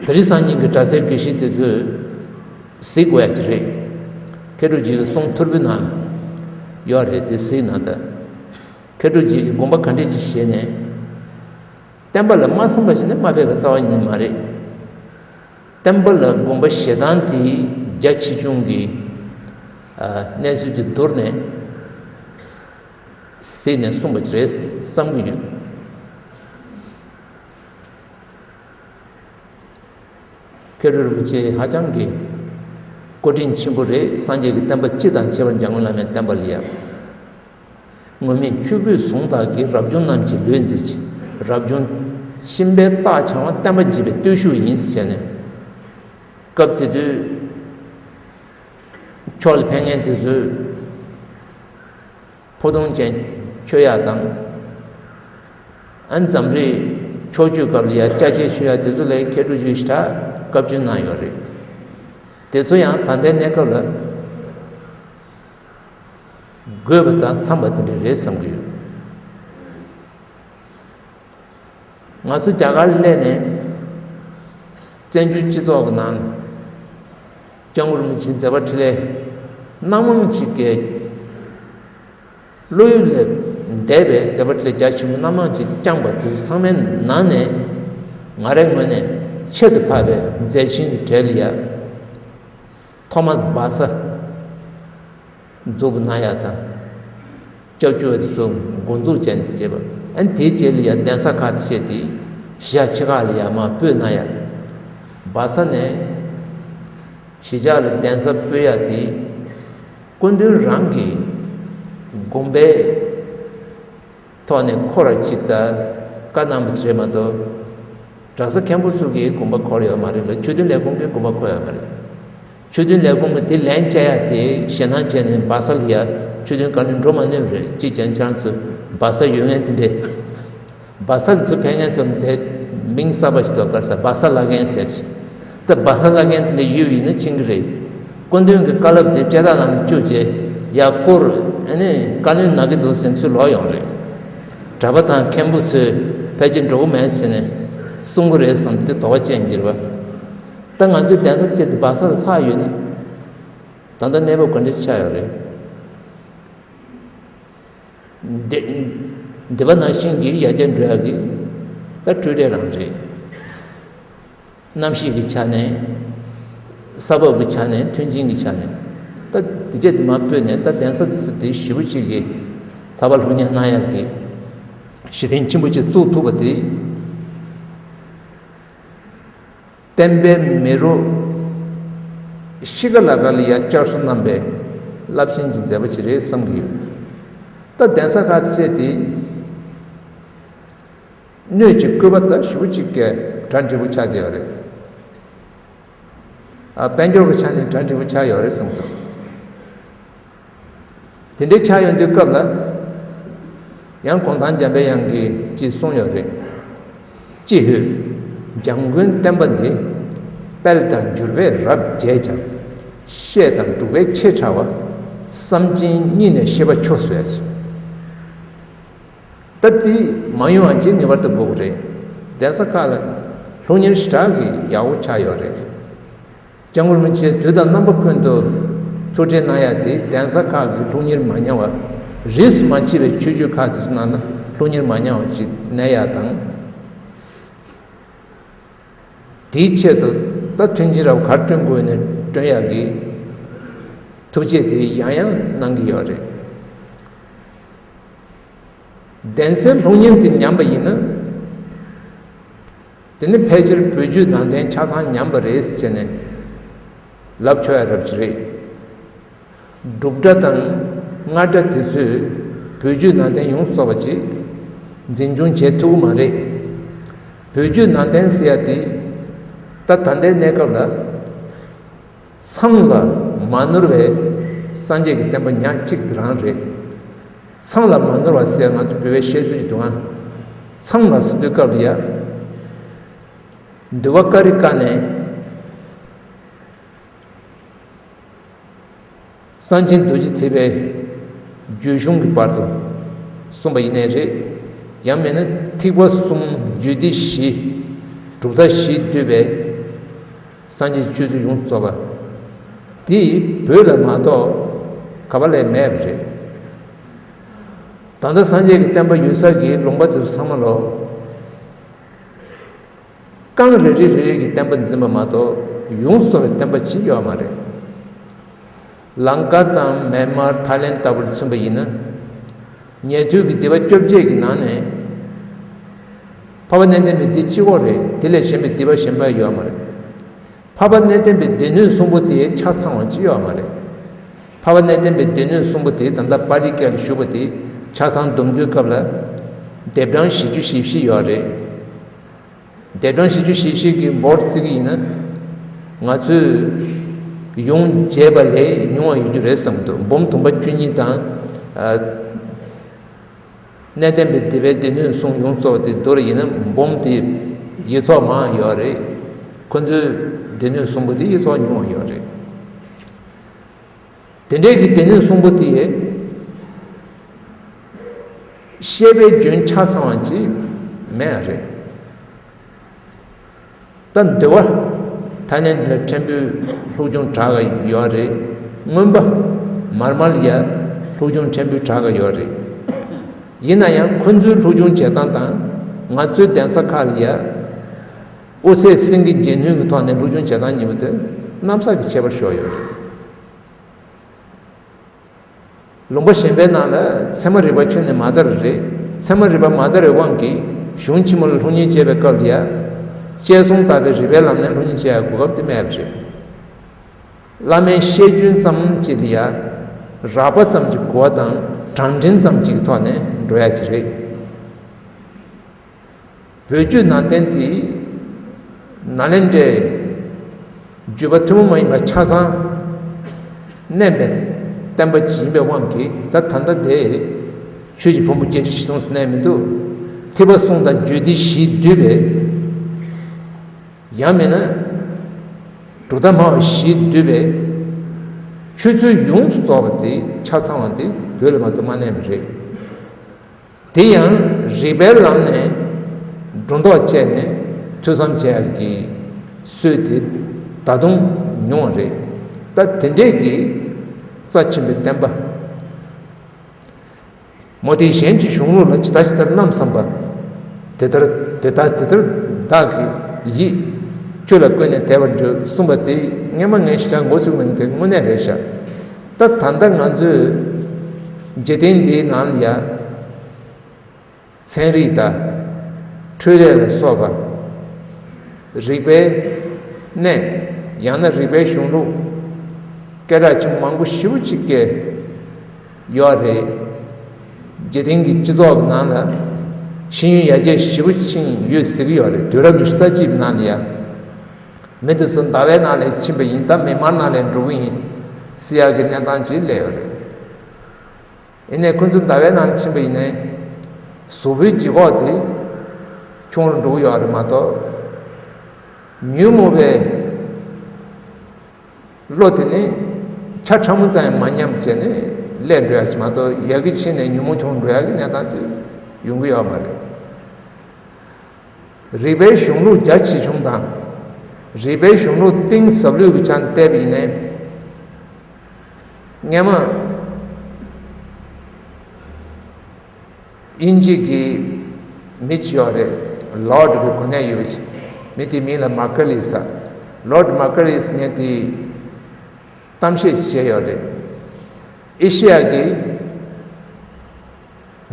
དེ་རིང་སང་ཉིན་གྱི་སྒྲ་གསལ་དགེ་བཤེས་དེ་ཚོས་གཟིགས་དགོས་ཡ་ཅིག་རེད། མཁས་གྲུབ་རྗེ་གི་གསུང་ཐོར་བུའི་ནང་ཡོད་རེད་དེ་གཟིགས་གནང་དང་། མཁས་གྲུབ་རྗེ་གི་དགོངས་པ་ག་འདྲས་ཅིག་བཞེས་ནས། བསྟན་པ་ལ་མ་བསམ་པ་ཞིག་ནི་མ་ཕེབས་པའི་རྩ་བ་ཉིད་ནས་མ་རེད། བསྟན་པ་ལ་དགོངས་པ་བཞེས་སྟངས་དེ་རྒྱ་ཆེ་ཆུང་གི་ཨ་གནས་ཚུལ་གྱི་བསྡུར་ནས་གཟིགས་ནས་གསུངས་པ་ཅིག་རེད་བསམ་གྱི་ཡོད། མཁས་གྲུབ་རིན་པོ་ཆེ་ཧ་ཅང་གི་བཀའ་དྲིན་ཆེན་པོ་རེད། སངས་རྒྱས་ཀྱི་བསྟན་པ་སྤྱི་དང་ཁྱད་པར་འཇམ་མགོན་བླ་མའི་བསྟན་པ་ལ་ཡ། སྔོན་མེད་ཆོས་གོས་ཟུང་དག་གིས། རབ་བྱུང་རྣམས་ཀྱི་ལུས་མཛེས་ཀྱི། རབ་བྱུང་ཤིང་པའི་རྟགས་འཆང་བ། བསྟན་པ་འཇིག་པའི་བརྟུལ་ཞུགས་ཡིན་ཟེར་ནས། སྐབས་དེ་དུས་ཕྱོགས་ལ་ཕེབས་མཁན་དེ་ཚོས་ཕོ་ཐུང་ཅན་མཆོད་ཡག་དང་། ཨ་འཛམ་རིག་ཕྱོགས་བཅུའི་སྐབས་ལ་ཡ་སྐྱ་ཆས་མཆོད་ཡག་དེ་ཚོ་ལ་མཁས་གྲུབ་རྗེས་ཞེ་དྲག་བཀའ་བཀྱོན་གནང་ཡོད་རེད། དེ་ཚོ་ཡང་ད་ལྟའི་གནས་སྐབས་ལ་དགོས་པ་དང་འཚམས་པ་དེ་འདྲ་རེད་བསམ་གྱི་ཡོད། ང་ཚོ་རྒྱ་གར་སླེབས་ནས་བཙན་བྱོལ་སྤྱི་ཚོགས་ཀྱི་ནང་ལ་སྐྱབས་མགོན་རིན་པོ་ཆེའི་མཛད་པ་འཕྲིན་ལས་སྣ་མང་ཅིག་གི་བློ་ཡུལ་ལས་འདས་པའི་མཛད་པ་འཕྲིན་ལས་རྒྱ་ཆེན་པོ་སྣ་མང་ཅིག་བསྐྱངས་པ་དེ་ཚང་མའི་ནང་ནས་ང་རའི་ངོས་ནས་ཁྱད་དུ་འཕགས་པའི་མཛད་ཆེན་གྱི་གྲས་ལ་ཡ། ཐོག་མར་སྦ་གསང་འཛུགས་གནང་ཡག་དང་། སྐྱབས་བཅོལ་བ་དེ་ཚོ་འགོ་འཛུགས་བྱས་ནས་བྱས་པ། ཨ་ནི་དེའི་རྗེས་ལ་ཡ་གདན་ས་ཁག་བཅས་ཏེ་གཞིས་ཆགས་ཆེ་ཁག་ལ་ཡ་མར་སྤོས་གནང་ཡག་སྦ་གསང་ནས་གཞིས་ཆགས་ལ་གདན་ས་སྤོས་ཡག་དེ་སྐུ་མདུན་རང་གི་དགོངས་པའི་ཐོག་ནས་འཁོར་བ་གཅིག་ལྟར་བཀའ་གནང་བ་ཞིག་རེད་མ་གཏོགས། གྲྭ་ས་མཁན་པོ་ཚོ་གིས་དགོངས་པ་འཁོར་ཡོད་མ་རེད་ལ། ཆོས་དོན་ལས་ཁུངས་ཀྱིས་དགོངས་པ་འཁོར་ཡོད་མ་རེད། ཆོས་དོན་ལས་ཁུངས་ཀྱིས་དེ་ལན་བཅའ་ཡ་དེ་ཞེད་སྣང་བྱས་ནས་སྦ་གསང་ལ་ཡ་ཆོས་དོན་བཀའ་བློན་འགྲོ་མ་ནུས་རེད། གཅིག་ཀྱང་ཁྱེད་རང་ཚོ་སྦ་གསང་ཡོད་མཁན་དེ་འདྲས། སྦ་གསང་ལ་ཚུར་ཕེབས་མཁན་ཚོ་ལ་དེ་མིང་གསར་པ་ཞིག་འདུག་ག་རེ་ཟེར། སྦ་གསང་བླ་རྒན་ཟེར་ཅིག་ད་སྦ་གསང་བླ་རྒན་དེ་འདྲ་ཡོད་པ་ཡིན་ན་ཕྱིན་གྱི་རེད། སྐུ་མདུན་གྱི་བཀའ་སློབ་དེ་སྤྲད་དག་ནང་ལ་བཅུག་བྱས་ཡར་བསྐུར། ཨ་ནི་བཀའ་བློན་ན་གི་འདུག་ཟེར་ཚུར་ལོག་ཡོང་རེད། གྲྭ་པ་དང་མཁན་པོ་ཚོས་ཕལ་ཆེར་འགྲོ་གི་མེད་ཟེར་ནས་གསུང་གི་རེད་བསམ་སྟེ་དོགས་པ་སྐྱེས་འགྱུར་བ། ད་ང་ཚོའི་གདན་ས་བཅས་དེ་སྦ་གསང་ལྷག་ཡོད་ན། ད་ལྟ་གནས་བབ་ག་འདྲ་ཆགས་ཡོད་རེད། འདི་འདི་པ་ནང་བཞིན་གྱི་ཡར་རྒྱས་འགྲོ་ཡག་གི་ད་འཕྲུལ་རེ་རང་རེད། གནམ་གཤིས་ཀྱི་ཆ་ནས། ས་བབ་ཀྱི་ཆ་ནས། མཐུན་རྐྱེན་གྱི་ཆ་ནས། ད་དེ་རྗེས་དེ་མར་སྤོས་ནས་ད་གདན་ས་དེ་ཚོ་དེ་ཞེ་པོ་ཅིག་གི་ལྷག་པ་སློབ་གཉེར་གནང་ཡག་གི་གཞི་རྟེན་ཆེན་པོ་ཅིག་བཙུགས་ཐུབ་པ་དེ། བསྟན་པའི་མེ་རོ་ཤི་ཁ་ལ་ཁ་ལ་ཡ་བསྐྱར་གསོ་གནང་པའི་རླབས་ཆེན་གྱི་མཛད་པ་ཅིག་རེད་བསམ་གྱི་ཡོད། ད་གདན་ས་ཁག་ཅིག་དེ། སྣོད་ཀྱི་བཀོད་པ་ལྟར་ཞེ་པོ་ཅིག་གི་གྲ་འགྲིག་པོ་ཆགས་བསྡད་ཡོད་རེད། ཨ་དཔལ་འབྱོར་གྱི་ཆ་ནས་གྲ་འགྲིག་པོ་ཆགས་ཡོད་རེད་བསམ་གྱི་འདུག་དེ་འདྲའི་ཆགས་ཡོང་དུས་སྐབས་ལ། ཡང་གུང་ཐང་འཇམ་པའི་དབྱངས་ཀྱིས་ཅིག་གསུངས་ཡོད་རེད། ཅི་ཧོས། འཇམ་མགོན་བསྟན་པ་འདི། དཔལ་དང་འབྱོར་པས་རབ་རྒྱས་ཀྱང་། བཤད་དང་སྒྲུབ་པས་ཆེ་ཕྲ་བ། བསམ་གྱིན་སྙིང་ནས་ཤེས་པ་ཆོད་ཟེར་ཡ་ཅིག་ད་དེ་མ་ཡོང་བ་ཅིག་ངེས་པར་དུ་དགོས་ཀྱི་རེད། གདན་ས་ཁག་ལ་སློབ་གཉེར་ཞེ་དྲག་གི་ཡག་པོ་ཆགས་ཡོད་རེད། སྐྱབས་མགོན་རིན་པོ་ཆེས་དུས་དང་རྣམ་པ་ཀུན་ཏུ་ཐུགས་ཁྲལ་གནང་ཡག་དེ་གདན་ས་ཁག་གི་སློབ་གཉེར་མ་ཉམས་པ། རིས་སུ་མ་ཆད་པའི་ཆོས་བརྒྱུད་ཁག་དེ་ཚོ་ནང་ན་སློབ་གཉེར་མ་ཉམས་པ་ཅིག་གནས་ཡག་དང་། དེའི་ཆེད་དུ་ད་མཐུན་རྐྱེན་རབ་ག་རེ་བསྐྲུན་དགོས་ནས་བསྐྲུན་ཡག་གི་ཐུགས་རྗེ་དེ་ཡང་ཡང་གནང་གི་ཡོད་རེད། གདན་སའི་སློབ་གཉེར་དེ་ཉམས་པ་ཡིན་ན། དེ་ནི་ཕལ་ཆེར་བོད་བརྒྱུད་ནང་བསྟན་ཆ་ཚང་ཉམས་པ་རེད་ཟེར་ནས་ ལབ་ཆོག་ཡ་རབ་ཅིག་རེད། འབྲུག་སྒྲ་དང་རྔ་སྒྲ་དེ་ཚོས་བོད་བརྒྱུད་ནང་བསྟན་ཡོངས་རྫོགས་པ་ཅིག་འཛིན་སྐྱོང་བྱེད་ཐུབ་ཀྱི་མ་རེད། བོད་བརྒྱུད་ནང་བསྟན་ཟེར་ཡ་དེ་ད་ད་ལྟའི་གནས་སྐབས་ལ། མཚམས་ལ་མ་ནོར་བའི་སངས་རྒྱས་ཀྱི་བསྟན་པ་ཉག་གཅིག་དེ་རང་རེད། མཚམས་ལ་མ་ནོར་བ་ཟེར་ང་ཚོ་བོད་པའི་བཤད་སྲོལ་ཞིག་འདུག་ཨང་། མཚམས་ལ་ཟེར་དུས་སྐབས་ལ་ཡ། འདུལ་བ་ཀ་རི་ཀ་ནས་སངས་རྒྱས་རྡོ་རྗེ་ཐེག་པའི་རྒྱུད་གཞུང་གི་བར་དུ་གསུངས་པ་ཡིན་ནའི་རེད། ཡང་མིན་ན་ཐེག་པ་གསུམ་རྒྱུད་སྡེ་བཞི་གྲུབ་མཐའ་བཞི་འདུས་པའི་སངས་རྒྱས་ཆོས་ཚུལ་ཡོངས་རྫོགས་པ། དེ་བོད་ལ་མ་གཏོགས་ག་པ་ལས་མེད་པ་རེད། ད་ལྟ་སངས་རྒྱས་ཀྱི་བསྟན་པ་ཡོད་ས་ཀྱི་ལུང་པ་དེ་ཚོ་ཚང་མ་ལོ། རྐང་རེ་རེ་རེ་རེ་གི་བསྟན་པ་འཛིན་པ་མ་གཏོགས་ཡོངས་སུ་རྫོགས་པའི་བསྟན་པ་ཅིག་ཡོད་མ་རེད། ལང་ཀ་དང་མེན་མར་ཐའི་ལེན་ལྟ་བུར་མཚོན་པ་ཡིན་ན། ཉན་ཐོས་ཀྱི་སྡེ་པ་བཅོ་བརྒྱད་ཀྱི་ནང་ནས་འཕགས་པ་གནས་བརྟན་པའི་སྡེ་གཅིག་པོ་རེད། དེ་ལས་གཞན་པའི་སྡེ་པ་གཞན་པ་ཡོད་མ་རེད། འཕགས་པ་གནས་བརྟན་པའི་སྡེ་སྣོད་གསུམ་པོ་དེ་ཆ་ཚང་བ་ཅིག་ཡོད་མ་རེད། འཕགས་པ་གནས་བརྟན་པའི་སྡེ་སྣོད་གསུམ་པོ་དེ་ད་ལྟ་པཱ་ལིའི་སྐད་ལ་ཞུགས་པ་དེ་ཆ་ཚང་བསྡོམས་དུས་སྐབས་ལ་ལྡེབ་གྲངས་བཞི་བཅུ་ཞེ་བཞི་ཡོད་རེད། ལྡེབ་གྲངས་བཞི་བཅུ་ཞེ་བཞི་གི་འབོར་བརྩི་གི་ཡིན་ན། ང་ཚོས་ཡོངས་བརྒྱས་པ་ལས་ཉུང་བ་ཡོད་རྒྱུ་རེད་བསམ་གྱི་འདུག་འབུམ་དུམ་པ་བཅུ་གཉིས་དང་། ཨ། གནས་བརྟན་པའི་སྡེ་པའི་སྡེ་སྣོད་གསུམ་ཡོངས་རྫོགས་པ་དེ་བསྡུར་ཡིན་ན་འབུམ་དེ་ཡེ་ཚོགས་མང་ཡོད་རེད། ཁོ་ཚོའི་སྡེ་སྣོད་གསུམ་པོ་དེ་ཡེ་ཚོགས་ཉུང་བ་ཡོད་རེད། དེ་འདྲའི་གི་སྡེ་སྣོད་གསུམ་པོ་དེ་བཤད་པའི་རྒྱུན་ཆ་ཚང་བ་ཅིག་མེད་རེད། ད་འདུལ་བ་ཐ་སྙད་འདི་ལ་ཕྲན་བུ་སློབ་སྦྱོང་དྲག་ག་ཡོད་རེད། མངོན་པ་མར་མར་ལ་ཡ་སློབ་སྦྱོང་ཕྲན་བུ་དྲག་ག་ཡོད་རེད། ཡིན་ན་ཡང་ཁོ་ཚོའི་སློབ་སྦྱོང་བྱེད་སྟངས་དང་ང་ཚོའི་གདན་ས་ཁག་ལ་ཡ་དབུ་ཚད་སེང་གེ་འགྱེད་ནུས་ཀྱི་ཐོག་ནས་སློབ་སྦྱོང་བྱེད་སྟངས་གཉིས་པོ་དེ་གནམ་ས་གི་ཁྱད་པར་ཤོར་ཡོད་རེད། ལུང་པ་གཞན་པའི་ནང་ལ་ཚད་མ་རིག་པ་ཁྱོན་ནས་མ་དར་རེད། ཚད་མ་རིག་པ་མ་དར་བའི་དབང་གིས་གཞུང་ཆེན་མོ་ལ་སློབ་གཉེར་བྱེད་པའི་སྐབས་ལ་ཡ། དཔྱད་གསུམ་དག་པའི་རིགས་པའི་ལམ་ནས་སློབ་གཉེར་བྱེད་ཡ་གོ་སྐབས་དེ་མེད་པ་རེད། བླ་མའི་བཤད་རྒྱུན་ཙམ་གཅིག་ལ་ཡ། རགས་པ་ཙམ་གྱི་གོ་བ་དང་གྲངས་འདྲེན་ཙམ་གཅིག་གི་ཐོག་ནས་འགྲོ་ཡ་ཅིག་རེད། བོད་བརྒྱུད་ནང་བསྟན་དེ་ནཱ་ལེནྡྲའི་བརྒྱུད་པ་ཐུན་མོང་མ་ཡིན་པ་ཆ་ཚང་མནན་པའི་བསྟན་པ་ཅིག་ཡིན་པའི་དབང་གིས་ད་ད་ལྟ་དེ་ཆོས་ཀྱི་ཕུང་པོ་བརྒྱད་ཁྲི་བཞི་སྟོང་ཟེར་ནས་མི་འདུག་ཐེག་པ་གསུམ་དང་རྒྱུད་སྡེ་བཞིས་བསྡུས་པའི། ཡང་མིན་ན་གྲུབ་མཐའ་སྨྲ་བ་བཞིས་བསྡུས་པའི་ཆོས་ཚུལ་ཡོངས་སུ་རྫོགས་པ་དེ་ཆ་ཚང་བ་དེ་བོད་ལ་མ་གཏོགས་མ་གནས་པ་རེད། དེ་ཡང་རིགས་པའི་ལམ་ནས་སྒྲོ་འདོགས་བཅད་ནས་ཐོས་བསམ་བྱེད་ཡག་གི་སྲོལ་དེ་ད་དུང་ཉུང་བ་རེད། ད་དེ་འདྲས་ཀྱི་རྩ་ཆེན་པོའི་བསྟན་པ། མོ་དེས་གཞན་གྱི་གཞུང་ལུགས་ལ་ཇི་ལྟ་ཇི་ལྟར་རྣམ་བསམ་པ། དེ་ལྟར་དེ་ལྟར་དེ་ལྟར་བདག་གི་ཡིད་ཆོས་ལ་བཀོད་ནས་དད་པར་འགྱུར་གསུངས་པ་དེ་སྔས་མ་ངས་ཞེ་དྲག་མགོ་ཚོས་མིན་དེ་དངོས་གནས་རེད་ཤག་ད་ད་ལྟ་ང་ཚོས་འཇིག་རྟེན་འདིའི་ནང་ལ་ཡ། ཚན་རིག་དང་། འཕྲུལ་ལས་ལ་སོགས་པ། རིག་པའི་གནས། ཡང་ན་རིག་པའི་གཞུང་ལུགས། སྐད་གྲགས་ཆེན་པོ་མང་པོ་ཞེ་པོ་ཅིག་སྐད་ཡོད་རེད། འཇིག་རྟེན་གྱི་སྤྱི་ཚོགས་ཀྱི་ནང་ལ་ཤེས་ཡོན་ཡར་རྒྱས་ཞེ་པོ་ཕྱིན་ཡོད་ཟེར་གྱི་ཡོད་རེད། དུས་རབས་ཉི་ཤུ་རྩ་གཅིག་པའི་ནང་ལ་ཡ། མི་དེ་ཚོ་ཟླ་བའི་ནང་ལ་ཕྱིན་པ་ཡིན་ད་མི་མང་ནང་ལ་འགྲོ་གི་ཡིན་ཟེར་ཡག་གི་གནས་སྟངས་ཅིག་སླེབས་ཡོད་རེད། ཡིན་ནའི་ཁོ་ཚོ་ཟླ་བའི་ནང་ཕྱིན་པ་ཡིན་ནའི། གཟུགས་པོའི་ལྗིད་ཁོག་དེ་ཆུང་རུ་འགྲོ་གི་ཡོད་རེད་མ་གཏོགས། ཉོན་མོངས་པའི་བློ་དེ་ནི་ཆ་ཕྲ་མོ་ཙམ་ཡང་མ་ཉམས་བྱས་ནས་སླེབས་འགྲོ་ཡ་ཞིག་མ་གཏོགས་ཡར་རྒྱས་ཕྱིན་ནས་ཉོན་མོངས་ཆུང་རུ་འགྲོ་ཡ་གི་གནས་སྟངས་ཅིག་ཡོང་གི་ཡོད་མ་རེད། རིག་པའི་གཞུང་ལུགས་རྒྱ་ཆེ་ཆུང་དང་། རིག་པའི་གཞུང་ལུགས་གཏིང་ཟབ་ལོས་ཀྱི་ཆ་ནས་བལྟས་པ་ཡིན་ནའི། སྔས་མ། དབྱིན་ཇི་གི་མི་ཅིག་ཡོད་རེད། ལོར་ཌི་གི་གོ་གནས་ཡོད་པ་ཅིག་མི་དེའི་མིང་ལ་མ་ཀ་ལི་ཟེར། ལོར་ཌི་མ་ཀ་ལིས་ངས་དེ་གཏམ་བཤད་བྱས་ཡོད་རེད། ཨེ་ཤི་ཡ་གི་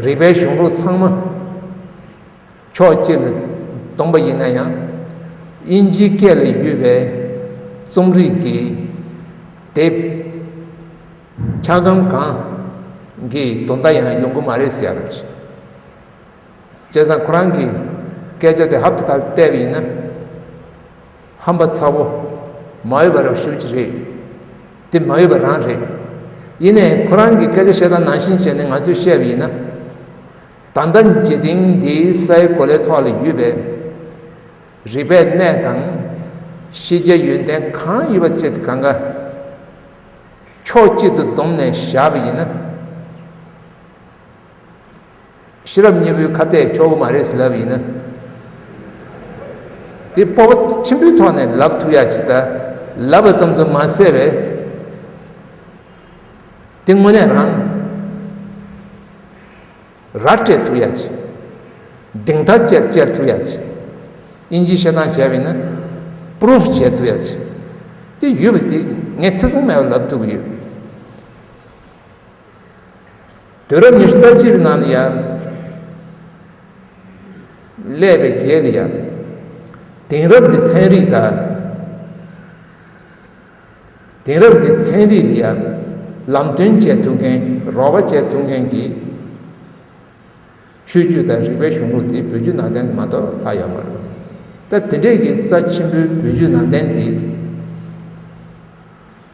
རིག་པའི་གཞུང་ལུགས་ཚང་མ་ཕྱོགས་གཅིག་ལ་བསྡོམས་པ་ཡིན་ན་ཡང་། དབྱིན་ཇིའི་སྐད་ལ་ཡོད་པའི་རྩོམ་རིག་གི་ དེབ་ཆ་སྒམ་གང་གི་དོན་དག་ཡང་ཡོང་གི་མ་རེད་ཟེར་ཡ་རེད། བྱས་ཙང་ཁོ་རང་གི་སྐད་ཆ་དེ་ཧབ་ཏེ་ཁ་བལྟས་པ་ཡིན་ན། ཧམ་པ་ཚ་བོ། མ་འོས་པ་རང་ཞེ་པོ་ཅིག་རེད། དེ་མ་འོས་པ་རང་རེད། ཡིན་ནའི་ཁོ་རང་གི་སྐད་ཆ་བཤད་སྟངས་ནང་བཞིན་བྱས་ནས་ང་ཚོས་བཤད་པ་ཡིན་ན། ད་ལྟ་འཇིག་རྟེན་འདིའི་སའི་གོ་ལའི་ཐོག་ལ་ཡོད་པའི་རིག་པའི་གནས་དང་། ཤེས་བྱའི་ཡོན་ཏན་གང་ཡོད་པ་བཅས་དེ་གང་ག་ཕྱོགས་གཅིག་ཏུ་བསྡོམས་ནས་བཞག་པ་ཡིན་ན། ཤེས་རབ་སྙིང་པོའི་ཁ་གཏད་ཆོག་གི་མ་རེད་ཟེར་ལབ་ཡིན་ན། དེ་སྤོབས་པ་ཆེན་པོའི་ཐོག་ནས་ལབ་ཐུབ་ཡ་ཅིག་ད། ལབ་པ་ཙམ་དུ་མ་ཟད་པས། དེ་དངོས་གནས་རང་ར་སྤྲད་ཐུབ་ཡ་ཅིག། གདེང་ཐག་བཅད་བཅད་ཐུབ་ཡ་ཅིག། དབྱིན་ཇིའི་བཤད་སྟངས་བྱས་པ་ཡིན་ན། པུ་རུབ་བྱས་ཐུབ་ཡ་ཅིག། དེ་ཡོད་པ་དེ་ངས་ཐེ་ཚོམ་མེད་པར་ལབ་ཐུབ་ཀྱི་ཡོད། དུས་རབས་ཉི་ཤུ་རྩ་གཅིག་པའི་ནང་ལ་ཡ། སླེབས་པའི་རྗེས་ལ་ཡ། དེང་རབས་ཀྱི་ཚན་རིག་དང་། དེང་རབས་ཀྱི་ཚན་རིག་ལ་ཡ། ལམ་སྟོན་བྱེད་ཐུབ་མཁན། རོགས་པ་བྱེད་ཐུབ་མཁན་གྱི་ཆོས་བརྒྱུད་དང་རིག་པའི་གཞུང་ལུགས་དེ་བོད་བརྒྱུད་ནང་བསྟན་མ་གཏོགས་ལྷག་ཡོད་མ་རེད། ད་དེ་འདྲས་ཀྱི་རྩ་ཆེན་པོའི་བོད་བརྒྱུད་ནང་བསྟན་དེ།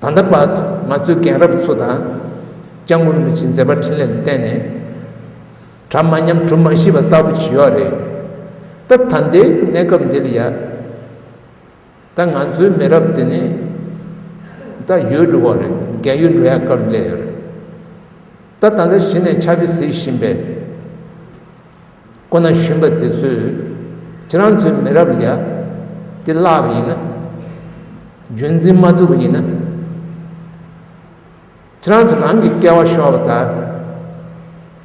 ད་ལྟ་བར་དུ་ང་ཚོའི་རྒན་རབས་ཚོ་དང་། སྐྱབས་མགོན་རིན་པོ་ཆེའི་མཛད་པ་འཕྲིན་ལས་ལ་བརྟེན་ནས། གྲ་མ་ཉམས་གྲུ་མ་ཞིག་པ་ལྟ་བུ་ཅིག་ཡོད་རེད། ད་ད་ལྟའི་གནས་སྐབས་འདི་ལ་ཡ། ད་ང་ཚོའི་མི་རབས་འདི་ནི་ད་ཡོལ་འགྲོ་བ་རེད། རྒས་ཡོལ་འགྲོ་ཡ་སྐབས་སླེབས་ཡོད་རེད། ད་ད་ལྟ་གཞི་ནས་ཕྱག་དཔེ་གཟིགས་བཞིན་པའི་སྐུ་ན་གཞོན་པ་དེ་ཚོས་ཁྱེད་རང་ཚོའི་མི་རབས་ལ་ཡ་དེ་བརླག་པ་ཡིན་ན། རྒྱུན་འཛིན་མ་ཐུབ་པ་ཡིན་ན། ཁྱེད་རང་ཚོ་རང་གི་སྐལ་བ་ཤོར་བ་དང་།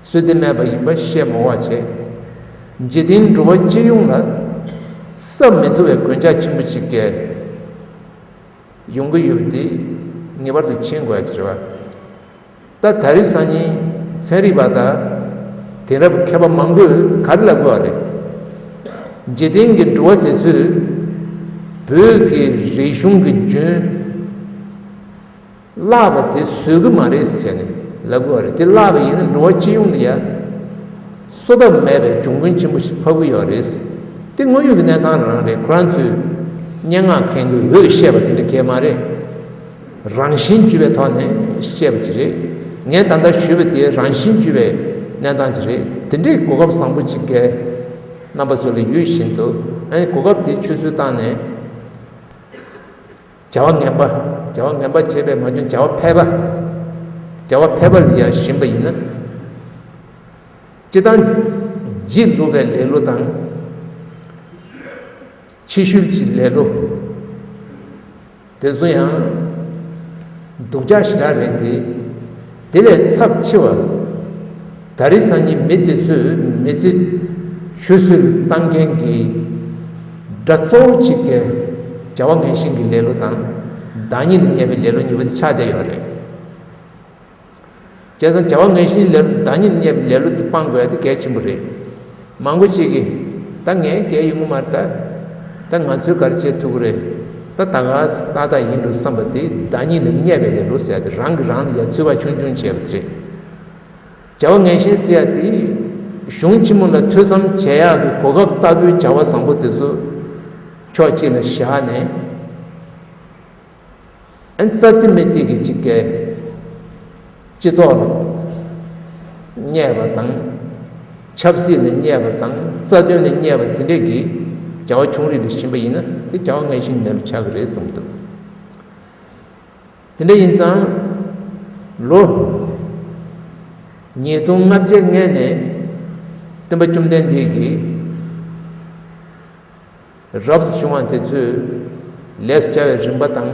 བསོད་བདེ་མེད་པ་ཡིན་པ་བཤད་མ་དགོས་པ་བྱས། འཇིག་རྟེན་འགྲོ་བ་སྤྱི་ཡོངས་ལ་བསམ་མི་ཐུབ་པའི་གོད་ཆག་ཆེན་པོ་ཞིག་གས་ཡོང་གི་ཡོད་པ་དེ་ངེས་པར་དུ་མཁྱེན་དགོས་ཡ་ཅིག་རེད་བ། ད་ད་རེས་སང་ཉིན་ཚན་རིག་པ་དང་དེང་རབས་མཁས་པ་མང་པོས་ག་རེ་ལབ་དགོས་པ་རེད། འཇིག་རྟེན་གྱི་འགྲོ་བ་དེ་ཚོས་བོད་ཀྱི་རིག་གཞུང་གི་རྒྱུན་བརླག་པ་དེ་བཟོད་ཀྱི་མ་རེད་ཟེར་ནས་ལབ་དགོས་པ་རེད། དེ་བརླག་པ་ཡིན་ན་འགྲོ་བ་སྤྱི་ཡོངས་ལ་ཡ་གསོ་ཐབས་མེད་པའི་གྱོང་གུན་ཆེན་པོ་ཞིག་འཕག་གི་ཡོད་རེད། དེ་དངོས་ཡོད་ཀྱི་གནས་སྟངས་རང་རེད། ཁོ་རང་ཚོས་སྙན་ངག་མཁན་གྱིས་འོས་བཤད་པ་དེ་འདྲ་གས་མ་རེད། རང་བཞིན་བརྗོད་པའི་ཐོག་ནས་བཤད་པ་ཅིག་རེད། ངས་ད་ལྟ་ཞུས་པ་དེ་རང་བཞིན་བརྗོད་པའི་གནས་སྟངས་ཅིག་རེད། དེ་འདྲའི་གོ་སྐབས་བཟང་པོ་ཅིག་གས་རྣམ་པ་ཚོ་ལ་ཡོད་བཞིན་དུ། ཨ་ནི་གོ་སྐབས་དེ་ཆུད་ཟོས་བཏང་ནས། བྱ་བ་ངན་པ། བྱ་བ་ངན་པ་བྱས་པས་མ་བྱུང་བྱ་བ་ཕལ་པ། བྱ་བ་ཕལ་པ་ལ་ཡ་ཞེན་པ་ཡིན་ན། སྤྱིར་བཏང་། བྱིས་བླུག་པའི་ལེ་ལོ་དང་། ཕྱི་བཤོལ་གྱི་ལེ་ལོ། དེ་ཚོ་ཡང་། སྡུག་ཅག་ཞེ་དྲག་རེད་དེ། དེ་ལས་ཚབས་ཆེ་བ། ད་རེས་སང་ཉིན་མི་དེ་ཚོས་མི་ཚེ་ཆུད་ཟོས་ལ་བཏང་མཁན་གྱི་དགྲ་གཙོ་བོ་གཅིག་གི་བྱ་བ་ངན་ཞེན་གྱི་ལེ་ལོ་དང་། བདག་ཉིད་ལ་བརྙས་པའི་ལེ་ལོ་གཉིས་པོ་དེ་ཆགས་བསྡད་ཡོད་རེད། བྱས་ཙང་བྱ་བ་ངན་ཞེན་ལེ་ལོ། བདག་ཉིད་ལ་བརྙས་པའི་ལེ་ལོ་དེ་སྤང་དགོས་ཡ་དེ་གལ་ཆེན་པོ་རེད། མང་པོ་ཅིག་གིས་ད་ངས་གལ་ཡོང་གི་མ་རེད་ད། ད་ང་ཚོས་ག་རེ་བྱེད་ཐུབ་ཀྱི་རེད། ད་ད་ག་ཏག་ཏག་ཡིན་འགྲོ་བསམ་པ་དེ་བདག་ཉིད་ལ་བརྙས་པའི་ལེ་ལོ་ཟེར་ཡ་དེ། རང་གིས་རང་ལ་ཡ་རྩོད་པ་ཆུང་ཆུང་བྱས་པ་དེ་རེད། བྱ་བ་ངན་ཞེན་ཟེར་ཡ་དེ་གཞུང་ཆེན་མོ་ལ་ཐོས་བསམ་བྱེད་ཡག་གི་གོ་སྐབས་ལྟ་བུའི་བྱ་བ་བཟང་པོ་དེ་ཚོ་ཕྱོགས་གཅིག་ལ་བཞག་ནས། ཨ་ནི་རྩ་དེ་མི་དེ་གི་གཅིག་གས་སྤྱི་ཚོགས་ལ་བརྙས་པ་དང་། ཆབ་སྲིད་ལ་བརྙས་པ་དང་། རྩ་དོན་ལ་བརྙས་པ་དེ་འདྲས་ཀྱི་བྱ་བ་ཆུང་རིགས་ལ་ཞེན་པ་ཡིན་ན། དེ་བྱ་བ་ངན་ཞེན་མེད་པ་ཆགས་ཀྱི་རེད་བསམ་གྱི་འདུག་དེ་འདྲ་ཡིན་ཙང་། ལོ་ཉིས་སྟོང་ལྔ་བརྒྱ་སྔོན་ནས་སྟོན་པ་བཅོམ་ལྡན་འདས་ཀྱིས་རབ་ཏུ་བྱུང་བ་དེ་ཚོས་ལས་སུ་བྱ་བའི་རིམ་པ་དང་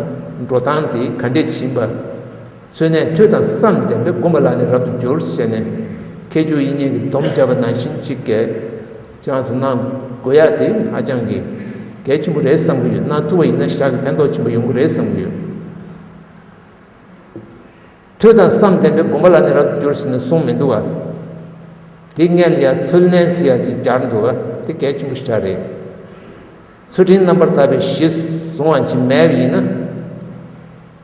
འགྲོ་སྟངས་དེ་ག་འདྲས་ཕྱིན་པ། ཚུལ་གནས་ཐོས་དང་བསམ་ལྡན་པས་བསྒོམ་པ་ལ་ནི་རབ་ཏུ་འགྱུར་ཞེས་ནས། མཁས་མཆོག་དབྱིག་གཉེན་གྱིས་སྡོམ་བརྒྱབ་པ་ནང་བཞིན་གཅིག་གས་ཁྱེད་རང་ཚོ་གནང་དགོས་ཡ་དེ་ཧ་ཅང་གི་གལ་ཆེན་པོ་རེད་བསམ་གྱི་ཡོད། གནང་ཐུབ་པ་ཡིན་ན་ཞེ་དྲག་གི་ཕན་ཐོགས་ཆེན་པོ་ཡོང་གི་རེད་བསམ་གྱི་ཡོད། ཐོས་དང་བསམ་ལྡན་པས་བསྒོམ་པ་ལ་ནི་རབ་ཏུ་འགྱུར་ཟེར་ནས་གསུངས་མི་འདུག་ག་དེ་སྔོན་ལ་ཡ་ཚུལ་གནས་ཟེར་ཡ་ཅིག་སྦྱར་འདུག་ག་དེ་གལ་ཆེན་པོ་ཞེ་དྲག་རེད། ཚུལ་ཁྲིམས་རྣམ་པར་དག་པའི་གཞི་བཟུང་བ་ཅིག་མེད་པ་ཡིན་ན།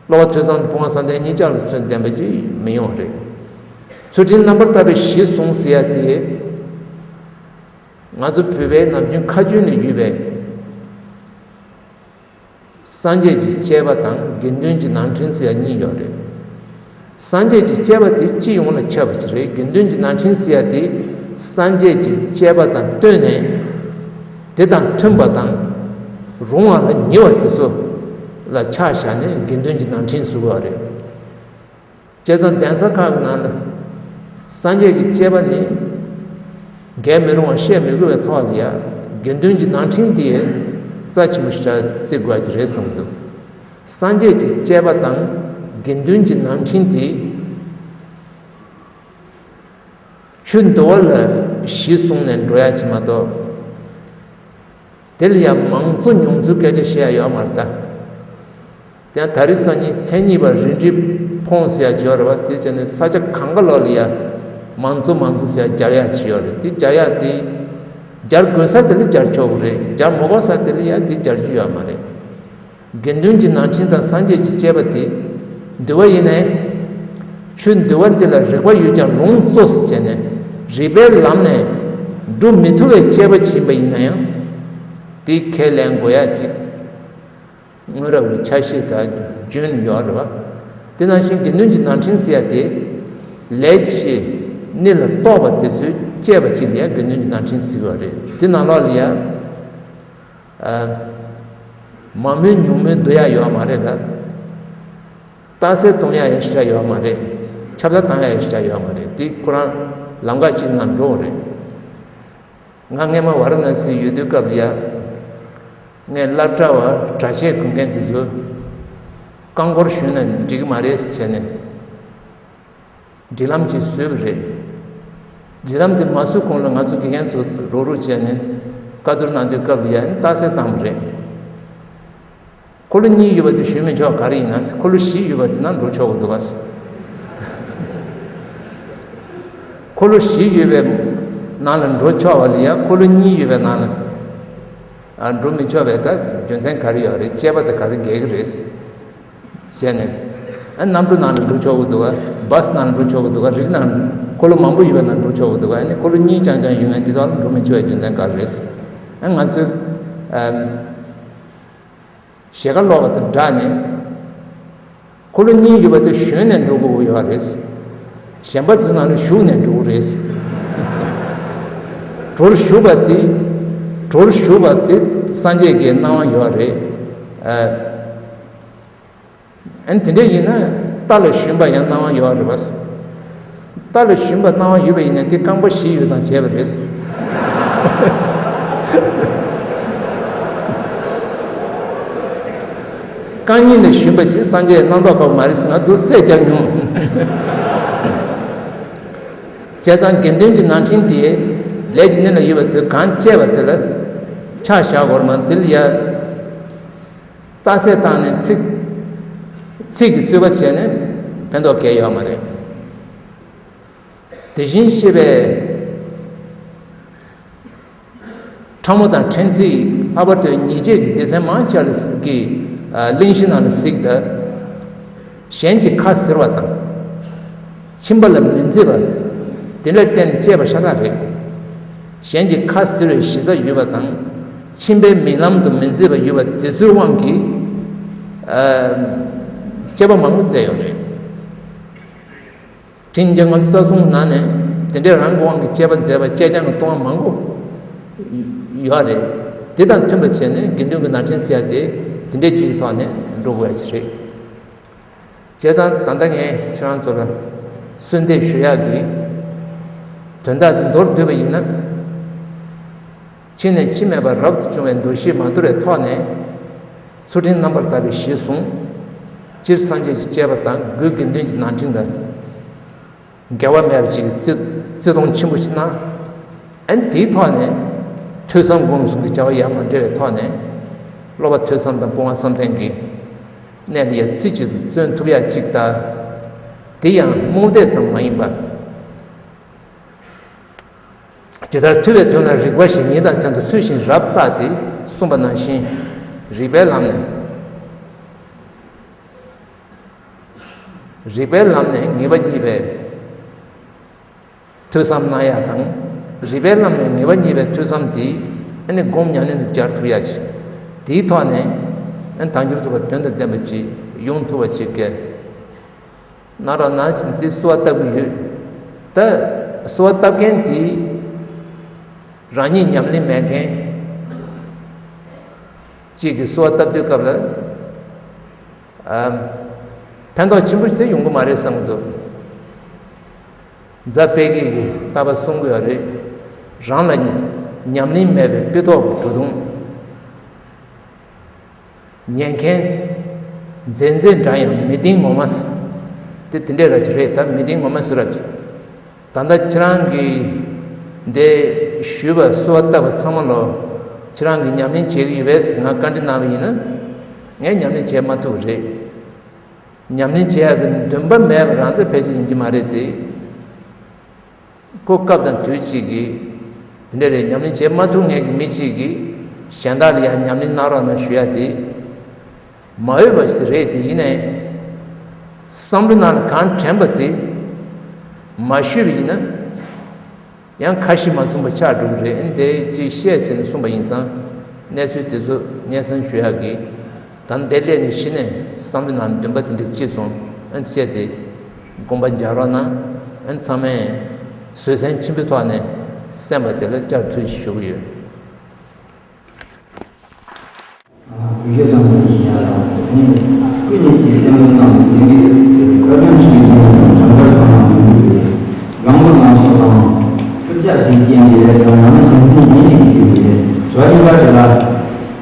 སློབ་པ་ཐོས་བསམ་དང་སྤོང་བ་བསམ་གཏན་གཉིས་ཆར་ལ་མཚོན་བསྟན་པ་ཅིག་མི་ཡོང་བ་རེད། ཚུལ་ཁྲིམས་རྣམ་པར་དག་པའི་གཞི་བཟུང་ཟེར་ཡ་དེ། ང་ཚོ་བོད་པའི་ནམ་རྒྱུན་ཁ་རྒྱུན་ནས་ཡོད་པའི། སངས་རྒྱས་ཀྱི་བཅས་པ་དང་དགེ་འདུན་གྱི་ནང་ཁྲིམས་ཟེར་ཡ་གཉིས་ཡོད་རེད། སངས་རྒྱས་ཀྱི་བཅས་པ་དེ་སྤྱི་ཡོངས་ལ་ཁྱབ་པ་ཅིག་རེད། དགེ་འདུན་གྱི་ནང་ཁྲིམས་ཟེར་ཡ་དེ་སངས་རྒྱས་ཀྱི་བཅས་པ་དང་བསྟུན་ནས། དེ་དང་མཐུན་པ་དང་། རུང་བ་ལ་ཉེ་བ་དེ་ཚོ་ལ་ཆ་བཞག་ནས་དགེ་འདུན་གྱི་ནང་ཁྲིམས་ཟེར་གྱི་ཡོད་རེད། བྱས་ཙང་གདན་ས་ཁག་གི་ནང་ལ་སངས་རྒྱས་ཀྱི་བཅས་པ་ནི་འགལ་མི་རུང་བ་བཤད་མི་དགོས་པའི་ཐོག་ལ་ཡ། དགེ་འདུན་གྱི་ནང་ཁྲིམས་དེ་རྩ་ཆེན་པོ་ཞིག་བརྩི་དགོས་ཀྱི་རེད་བསམ་གྱི་འདུག་སངས་རྒྱས་ཀྱི་བཅས་པ་དང་དགེ་འདུན་གྱི་ནང་ཁྲིམས་དེ་ཆོས་འདུལ་བ་ལ་གཞི་བཟུང་ནས་འགྲོ་ཡ་ཅིག་མ་གཏོགས། དེ་ལ་ཡང་མང་གཙོ་ཉུང་གཙོའི་སྐད་ཆ་བཤད་ཡ་ཡོད་མ་རེད་ད། དེ་ཡང་ད་རེས་སང་ཉིན་མཚན་ཉིད་པ་རིན་བསྲེལ་ཕོངས་ཟེར་ཡ་ཅིག་ཡོད་རེད་བ། དེ་བྱས་ནས་ས་ཆ་གང་ག་ལོག་ལ་ཡ་མང་གཙོ་མང་གཙོ་ཟེར་ཡ་སྦྱར་ཡ་ཅིག་ཡོད་རེད། དེ་སྦྱར་ཡ་དེ་སྦྱར་དགོས་ས་དེ་ལ་སྦྱར་ཆོག་གི་རེད། སྦྱར་མ་དགོས་ས་དེ་ལ་ཡ་དེ་སྦྱར་རྒྱུ་ཡོད་མ་རེད། དགེ་འདུན་གྱི་ནང་ཁྲིམས་དང་སངས་རྒྱས་ཀྱི་བཅས་པ་དེ་འདུལ་བ་ཡིན་ནའི། ཆོས་འདུལ་བ་འདི་ལ་རིགས་པ་ཡོད་ཀྱང་ལུང་གཙོ་ཟེར་བྱས་ནས་རིགས་པའི་ལམ་ནས་སྒྲུབ་མི་ཐུབ་པའི་བཅས་པ་ཕྱིན་པ་ཡིན་ན་ཡང་། དེ་ཁས་ལེན་དགོས་ཡ་ཅིག་སྔོན་རབས་ཀྱི་ཆ་ཤས་དང་རྒྱུན་ཡོད་རེད་བ། དེ་ནང་བཞིན་དགེ་འདུན་གྱི་ནང་ཁྲིམས་ཟེར་ཡ་དེ། ལས་ཀྱི་གནས་ལ་གཏོགས་པ་དེ་ཚོའི་བཅས་པ་ཅིག་ལ་ཡ་དགེ་འདུན་གྱི་ནང་ཁྲིམས་ཟེར་གྱི་ཡོད་རེད། དེ་ནང་ལོགས་ལ་ཡ། མང་མོས་ཉུང་མོས་བསྡུ་ཡ་ཡོད་མ་རེད་ལ། རྟགས་གསལ་གཏོང་ཡ་ཡང་ཞེ་དྲག་ཡོད་མ་རེད། ཁྱབ་བརྡལ་བཏང་ཡ་ཡང་ཞེ་དྲག་ཡོད་མ་རེད། དེ་ཁོ་རང་ལམ་ཁ་གཅིག་ནང་འགྲོ་བ་རེད། ང་སྔས་མ་ཝཱ་ར་ཎ་སི་ཡོད་དུས་སྐབས་ལ་ཡ། ངས་སློབ་གྲྭ་བ་གྲྭ་ཆས་གོན་མཁན་དེ་ཚོ་རྐང་འཁོར་ཞོན་ན་འགྲིག་གི་མ་རེད་ཟེར་བྱས་ནས། སྒྲིག་ལམ་ཅིག་བཟོས་པ་རེད། སྒྲིག་ལམ་དེ་མ་བཟོས་གོང་ལ་ང་ཚོ་དགེ་རྒན་ཚོ་རོགས་རོགས་བྱས་ནས་བཀའ་བསྡུར་གནང་དུས་སྐབས་ལ་ཡ་ནི་རྟགས་གསལ་བཏང་བ་རེད། འཁོར་ལོ་གཉིས་ཡོད་པ་དེ་ཞོན་མི་ཆོག་ག་རེ་ཡིན་ན་ཟེར། འཁོར་ལོ་བཞི་ཡོད་པ་དེ་ན་འགྲོ་ཆོག་གི་འདུག་ག་ཟེར། འཁོར་ལོ་བཞི་ཡོད་པའི་ནང་ལ་འགྲོ་ཆོག་པ་ལ་ཡ། འཁོར་ལོ་གཉིས་ཡོད་པའི་ནང་ལ་ཨ་འགྲོ་མི་ཆོག་པའི་ད་རྒྱུ་མཚན་ག་རེ་ཡོད་རེད། བཅས་པ་དེ་ག་རེ་འགལ་གི་རེད་ཟེར། བྱས་ནས། ཨ་གནམ་གྲུ་ནང་ལ་འགྲོ་ཆོག་གི་འདུག་ག་བྷ་སི་ནང་ལ་འགྲོ་ཆོག་གི་འདུག་ག་རིགས་ནང་འཁོར་ལོ་མང་པོ་ཡོད་པ་ནང་འགྲོ་ཆོག་གི་འདུག་ག་ཨ་ནི་འཁོར་ལོ་གཉིས་རྐྱང་རྐྱང་ཡོད་མཁན་དེ་དག་ལ་འགྲོ་མི་ཆོག་པའི་རྒྱུ་མཚན་ག་རེ་རེད། ཨ་ང་ཚོས་ཨམ་ཞལ་ཁ་སློག་པ་དང་སྦྲགས་ནས། འཁོར་ལོ་གཉིས་ཡོད་པ་དེ་ཞོན་ནས་འགྲོ་དགོས་ཡོད་རེད། གཞན་པ་ཚོའི་ནང་ལ་ཞུགས་ནས་འགྲོ་གི་རེད། གྲོར་ཞུགས་པ་དེ། གྲོར་ཞུགས་པ་དེ་སངས་རྒྱས་ཀྱི་གནང་བ་ཡོད་རེད། ཨ། ཨན་དེ་འདྲ་ཡིན་ན་རྟ་ལ་ཞོན་པ་ཡང་གནང་བ་ཡོད་རེད་པ། རྟ་ལ་ཞོན་པ་གནང་བ་ཡོད་པ་ཡིན་ན་དེ་རྐང་པ་བཞི་ཡོད་ཙང་བྱས་པ་རེད། རྐང་གཉིས་ལ་ཞོན་པ་ཅིག་སངས་རྒྱས་གནང་མདོག་ཁ་པོ་མ་རེད་ཟེར་ང་དུ་བསད་རྒྱབ་མྱོང་། བྱས་ཙང་དགེ་འདུན་གྱི་ནང་ཁྲིམས་དེ་ལས་ཀྱི་གནས་ལ་ཡོད་པ་ཚོས་གང་བཅས་པ་དེ་ལ་ཆ་བཞག་དགོས་རེད་མ་དེ་ལ་ཡ། རྟགས་གསལ་བཏང་ནས་ཚིག་ཚིག་གི་རྩོད་པ་བྱས་ནས་ཕན་ཐོགས་གང་ཡང་ཡོད་མ་རེད། དེ་བཞིན་གཤེགས་པའི་ཕྲ་མོ་དང་ཕྲན་ཚེགས་ལྷག་པར་དུ་ཉེས་བྱས་ཀྱི་སྡེ་ཚན་མང་ཆེ་ལ་གཟིགས་ཀྱི་གླེང་གཞི་ནང་ལ་གཟིགས་དང་། གཞན་གྱི་ཁ་ཟེར་བ་དང་། ཁྱིམ་པ་ལ་མི་མཛེས་པ། དེ་ལ་བརྟེན་བཅས་པ་ཤ་སྟག་རེད། གཞན་གྱི་ཁ་ཟེར་བའི་གཞི་རྩ་ཡོད་པ་དང་། ཁྱིམ་པའི་མིག་ལམ་དུ་མི་མཛེས་པ་ཡོད་པ་དེ་ཚོའི་དབང་གིས། ཨ། དཔྱད་པ་མང་པོ་མཛད་ཡོད་རེད། འཕྲིན་བཅོ་ལྔ་རྩ་གསུམ་ནང་ནས་དེ་འདྲའི་རང་གི་དབང་གིས་དཔྱད་པ་མཛད་པ་དཔྱད་རྐྱང་གི་ལྟུང་བ་མང་པོ་ཡོད་རེད། དེ་དང་མཐུན་པ་བྱས་ནས་དགེ་འདུན་གྱི་ནང་ཁྲིམས་ཟེར་ཡ་དེ་དེ་འདྲའི་ཅིག་གི་ཐོག་ནས་འགྲོ་དགོས་ཡ་ཅིག་རེད། བྱས་ཙང་ད་ལྟ་ངས་ཁྱེད་རང་ཚོ་ལ་གསོལ་འདེབས་ཞུ་ཡག་གི་དོན་དག་དེ་མདོར་བསྡུས་པ་ཡིན་ན། འཆི་ནས་འཆི་མེད་པ་རབ་ཏུ་བྱུང་བའི་འདུ་ཤེས་མ་དོར་བའི་ཐོག་ནས། ཚུལ་ཁྲིམས་རྣམ་པར་དག་པའི་གཞི་བཟུང་། སྤྱིར་སངས་རྒྱས་ཀྱི་བཅས་པ་དང་སྒོས་དགེ་འདུན་གྱི་ནང་ཁྲིམས་ལ། འགལ་བ་མེད་པ་ཅིག་གི་བརྩི་བརྩི་མཐོང་ཆེན་པོ་ཞིག་གནང་། ཨ་ནི་དེའི་ཐོག་ནས་ཐོས་བསམ་སྒོམ་གསུམ་གྱི་བྱ་བ་ཡང་མ་འབྲེལ་བའི་ཐོག་ནས་སློབ་པ་ཐོས་བསམ་དང་སྤོང་བ་བསམ་གཏན་གྱི་གནས་ལ་ཡང་རྩེ་གཅིག་ཏུ་བརྩོན་ཐུབ་ཡ་གཅིག་དང་། དེ་ཡང་རྨོངས་དད་ཙམ་མ་ཡིན་པ། ཇི་ལྟར་ཐུབ་པའི་དོན་ལ་རིགས་པ་བཞི་ཉིད་དང་མཚན་དུ་ཚུལ་བཞིན་རབ་བརྟགས་ཏེ་གསུངས་པ་ནང་བཞིན་རིགས་པའི་ལམ་ནས། རིགས་པའི་ལམ་ནས་ངེས་པ་རྙེད་པའི་ཐོས་བསམ་གནང་ཡག་དང་། རིགས་པའི་ལམ་ནས་ངེས་པ་རྙེད་པའི་ཐོས་བསམ་དེ་ཨ་ནི་སྒོམ་ཉམས་ལེན་དུ་སྦྱར་ཐུབ་ཡག་ཅིག་དེའི་ཐོག་ནས་ཨ་ནི་དལ་འབྱོར་ཐུབ་པ་དོན་དང་ལྡན་པ་ཅིག་ཡོང་ཐུབ་པ་ཅིག་གི་གནང་རོགས་གནང་ཞེས་འདི་གསོལ་བ་བཏབ་ཀྱི་ཡོད། ད་གསོལ་བ་བཏབ་མཁན་དེ་རང་ཉིད་ཉམས་ལེན་མེད་མཁན་གཅིག་གིས་གསོལ་བ་བཏབ་དུས་སྐབས་ལ། ཨམ། ཕན་ཐོགས་ཆེན་པོ་ཞིག་དེ་ཡོང་གི་མ་རེད་བསམ་གྱི་འདུག་རྫ་དཔལ་སྐྱེས་ཀྱིས་རྟག་པར་གསུང་གི་ཡོད་རེད། རང་ལ་ཉམས་ལེན་མེད་པའི་དཔེ་ཐོག་གི་གྲུ་གདུང་ཉན་མཁན་མཛེས་མཛེས་འདྲ་ཡང་མི་ལྡིང་ངོ་མ་ཟེར། དེ་དེ་འདྲའི་ར་ཅིག་རེད། ད་མི་ལྡིང་ངོ་མ་ཟེར་ར་ཅིག་ད་ལྟ་ཁྱེད་རང་གིས་འདི་ཞུས་པ་གསོལ་བ་བཏབ་པ་ཚང་མ་ལོ། ཁྱེད་རང་གིས་ཉམས་ལེན་བྱེད་ཀྱི་ཡོད་པས་ང་བཀའ་འདྲི་གནང་བ་ཡིན་ན། ངས་ཉམས་ལེན་བྱེད་མ་ཐུབ་པ་རེད། ཉམས་ལེན་བྱེད་ཡག་གི་འདུན་པ་མེད་པ་རང་དེ་ཕལ་ཆེར་ཡིན་གྱི་མ་རེད་དེ། ཁོ་སྐབས་དང་དུས་གཅིག་གིས་འདི་འདྲ་རེད། ཉམས་ལེན་བྱེད་མ་ཐུབ་མཁན་གྱི་མི་གཅིག་གིས་གཞན་དག་ལ་ཡང་ཉམས་ལེན་གནང་རོགས་གནང་ཞུ་ཡག་དེ་མ་འོས་པ་ཞིག་རེད། དེ་ཡིན་ནའི་བསམ་བློ་ནང་ལ་གང་དྲན་པ་དེ་མ་ཞུས་པ་ཡིན་ན། ཡང་ཁ་ཞེ་མ་མཚུངས་པ་ཆགས་འགྲོ་གི་རེད། ཨ་ནི་དེ་ཅིག་བཤད་ཟེར་ནས་གསུངས་པ་ཡིན་ཙང་། གནས་ཚུལ་དེ་ཚོ་སྙན་སེང་ཞུ་ཡག་གི། ད་ནི་དེ་སླེབས་ནས་གཞི་ནས་བསམ་བློ་ནང་འདུན་པ་དེ་འདྲ་སྐྱེས་སོང་། ཨ་ནི་བྱས་ཏེ་དགོངས་པ་འཇགས་རོགས་གནང་། ཨ་ནི་ཚང་མས་བཟོད་བསྲན་ཆེན་པོའི་ཐོག་ནས་གསན་པ་དེ་ལ་བསྐྱར་དུ་ཞུ་གི་ཡོད། དུས་ཀྱི་དང་པོ་ཞིག་ཡར་ལངས་ཏེ། སྐུ་ཉིད་ཀྱིས་བསྟན་པའི་གནང་བའི་ལས་འགུལ་ཚིགས་སུ་བཅད་པའི་བཀའ་དྲིན་ཆེན་པོའི་ངོ་བོ་དམ་དྲག་གང་ཡང་མི་འདུག་པས། ལམ་ལུགས་ལམ་སྲོལ་དང་། ཁྱབ་བྱ་དེའི་རྐྱེན་གྱིས་རེད་དང་། ཡང་ན་རྒྱུ་མཚན་གཞན་ཞིག་གིས་བྱས་པས། རིམ་པ་དེ་ལ་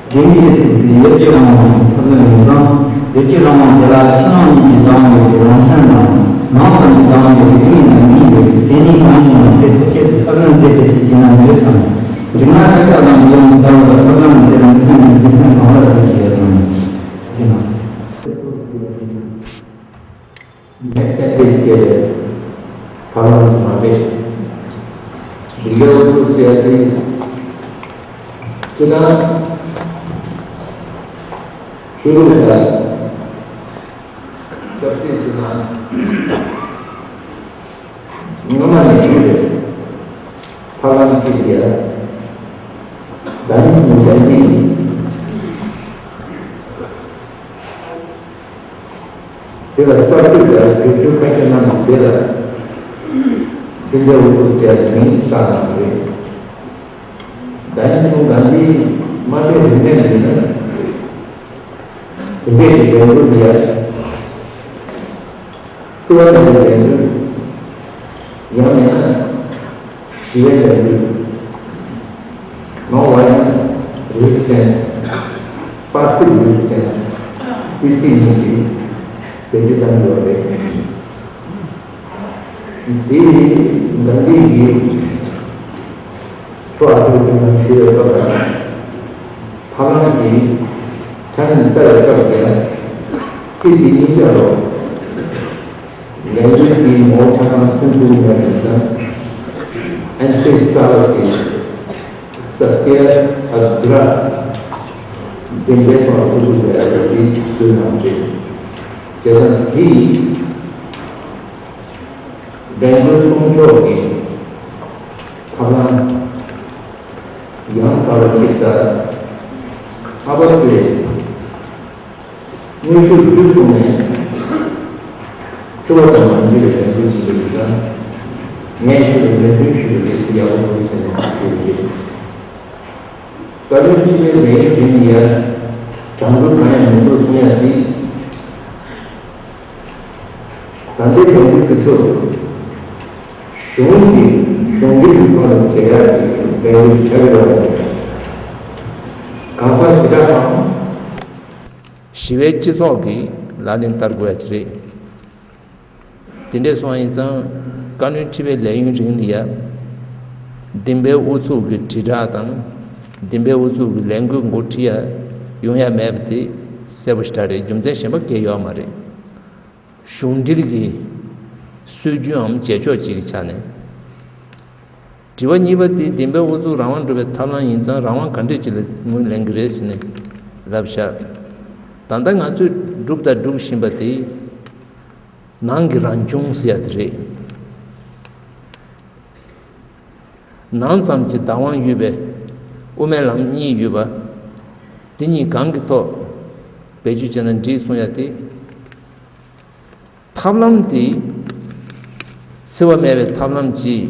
ལྡན་པའི་ཚིགས་སུ་བཅད་པའི་ཡིད་ཀྱི་རང་དབང་གི་ཐབས་ལམ་ཡིན་ཙང་། ཡིད་ཀྱི་རང་དབང་དེ་ལ་ཕྱི་ནང་གཉིས་ཀྱི་བདག་དབང་ཡོད་པའི་རང་མཚན་དང་། ནང་ཙམ་གྱི་བདག་དབང་ཡོད་པའི་ཀུན་ནས་ནང་གཉིས་ཡོད་པས། དེ་གཉིས་གང་ཡིན་ཡང་དེ་ཐོབ་བྱེད་དུ་ཐབས་ལམ་དེ་དེ་གཅིག་ཡིན་ན་མི་འགྲིག་བསམ། འགྲིག་ན་ཁྱབ་བྱ་དང་ཡིད་རང་དབང་ལྟ་བུ་ལ་ཐབས་ལམ་དེ་ལ་མི་འཛིན་པའི་རྒྱུ་མཚན་གང་ལ་ཟེར་གྱི་ཡོད་དམ། ཡིན་ན། ངས་གཏན་འཁེལ་བྱས་པའི་ཐབས་ལམ་ཞིག་མ་རེད། འདི་ལོ་ཀུ་ཟེར་ཏེ། སྤྱིར་བཏང་ཆོས་ལུགས་དང་ཆབ་སྲིད་ཀྱི་ནང་སྔོན་མ་ནས་ཡོད་པའི་ཐབས་ལམ་ཞིག་ཡོད། ད་ནི་མི་འདྲ་ནི། དེ་ལ་གསར་གཏོད་ལ་བེད་སྤྱོད་ཁ་ཤས་གནང་ནས། དེ་ལ་སྤུན་ཟླ་འུ་ཚོ་ཟེར་མིང་བཏགས་གནང་བ་རེད། ད་ནི་ཚོ་གང་འདི་དམའ་འབྲིང་རིག་གནས་ཡིན་ན། དེ་འདྲའི་ལས་འགུལ་འདི་ཡ། འཚེ་བ་མེད་པའི་ལས་འགུལ། ཡང་མིན་ན་ཞི་བའི་ལས་འགུལ། No violence, resistance, passive resistance. དེ་ཚིག་གཉིས་ཀྱིས་བེད་སྤྱོད་བཏང་ཡོད་རེད། དེ་ནི་འདང་གི་ཡིན། ཁོ་ཨ་ཐུར་གྱི་ནང་ཞུ་བའི་སྐབས་དང་། ཐབས་ལམ་གྱི་ཆ་ནས་ལྟ་བའི་སྐབས་ཀྱང་། ཚིག་འདི་གཉིས་ཆ་ལོ། ལས་འགུལ་འདིའི་ངོ་བོ་ཆ་ཚང་མཚོན་ཐུབ་ཀྱི་མེད་པ་ཡིན་ཙང་། ཨན་ཏི་ས་ལ་གི་ས་ཏེ་ཨ་དྲ་དེ་འདྲའི་ཐོག་ལ་ཐུག་ཐུབ་པའི་ཨ་དེ་བཟོས་གནང་རེད། བྱས་ཙང་དེ་ཡིས་འགྲན་རྒོལ་སྲུང་སྐྱོབ་ཀྱི་ཐབས་ལམ་ཡང་དག་པ་ཞིག་དང་། ལྷག་པར་དུ། དངོས་ཤུགས་བརྒྱུད་གཏོང་ནས་འཚེ་བ་དང་མ་འདྲེས་པའི་ལས་འགུལ་ཞིག་ཡིན་ཙང་། ངས་ཁྱོད་ལ་རེ་འདུན་ཞུ་རྒྱུ་དེ་ཡག་པོ་འདུག་ཟེར་ནས་ཞུ་རྒྱུ་རེད། བཀའ་བློན་ཁྲི་པའི་ལས་ཡུན་རིང་ཡ། གྲངས་འབོར་གང་ཡང་མི་འདུག་གསུང་ཡ་དེ། ད་ལྟའི་ལས་འགུལ་གྱི་ཁྲོད། གཞུང་གི་གཞུང་འབྲེལ་གྱི་ཐོག་ནས་བྱེད་ཡ་གི་ལས་འགུལ་ཆགས་ཡོད་པ་རེད། གང་ཟག་བྱེ་བྲག་དང་། ཞི་བའི་སྤྱི་ཚོགས་ཀྱི་ལག་ལེན་བསྟར་དགོས་ཡ་ཅིག་རེད། དེ་འདྲས་སོང་ཡིན་ཙང་། བཀའ་བློན་ཁྲི་པའི་ལས་ཡུན་རིང་ལ་ཡ། འདེམས་པའི་ཨུ་ཚུགས་ཀྱི་དྲིལ་བསྒྲགས་དང་། འདེམས་པའི་ཨུ་ཚུགས་ཀྱི་ལས་འགུལ་འགོ་ཁྲིད་ཡ་ཡོང་ཡ་མེད་པ་དེ་གསལ་པོ་ཞེ་དྲག་རེད། རྒྱུ་མཚན་གཞན་པ་གང་ཡང་ཡོད་མ་རེད། གཞུང་འབྲེལ་གྱི་སྲོལ་རྒྱུན་འམ་བྱེད་ཕྱོགས་ཅིག་གི་ཆ་ནས། དྲི་བ་གཉིས་པ་དེ། འདེམས་པའི་ཨུ་ཚུགས་རང་དབང་སྒྲུབ་པའི་ཐབས་ལམ་ཡིན་ཙང་རང་དབང་ག་འདྲས་ཅིག་ལ་ངོས་ལེན་གྱི་རེད་ཟེར་ནས་ལབ་བཞག་ད་ལྟ་ང་ཚོས་བསྒྲུབས་དང་སྒྲུབ་བཞིན་པ་དེ། ནང་གི་རང་བྱུང་ཟེར་ཡ་དེ་རེད། ནང་ཙམ་གྱི་བདག་དབང་ཡོད་པའི་དབུ་མའི་ལམ་གཉིས་ཡོད་པ། དེ་གཉིས་གང་གི་ཐོག་བེད་སྤྱོད་བྱས་ན་འགྲིག་གསུང་ཡ་དེ། ཐབས་ལམ་དེ་འཚེ་བ་མེད་པའི་ཐབས་ལམ་ཅིག་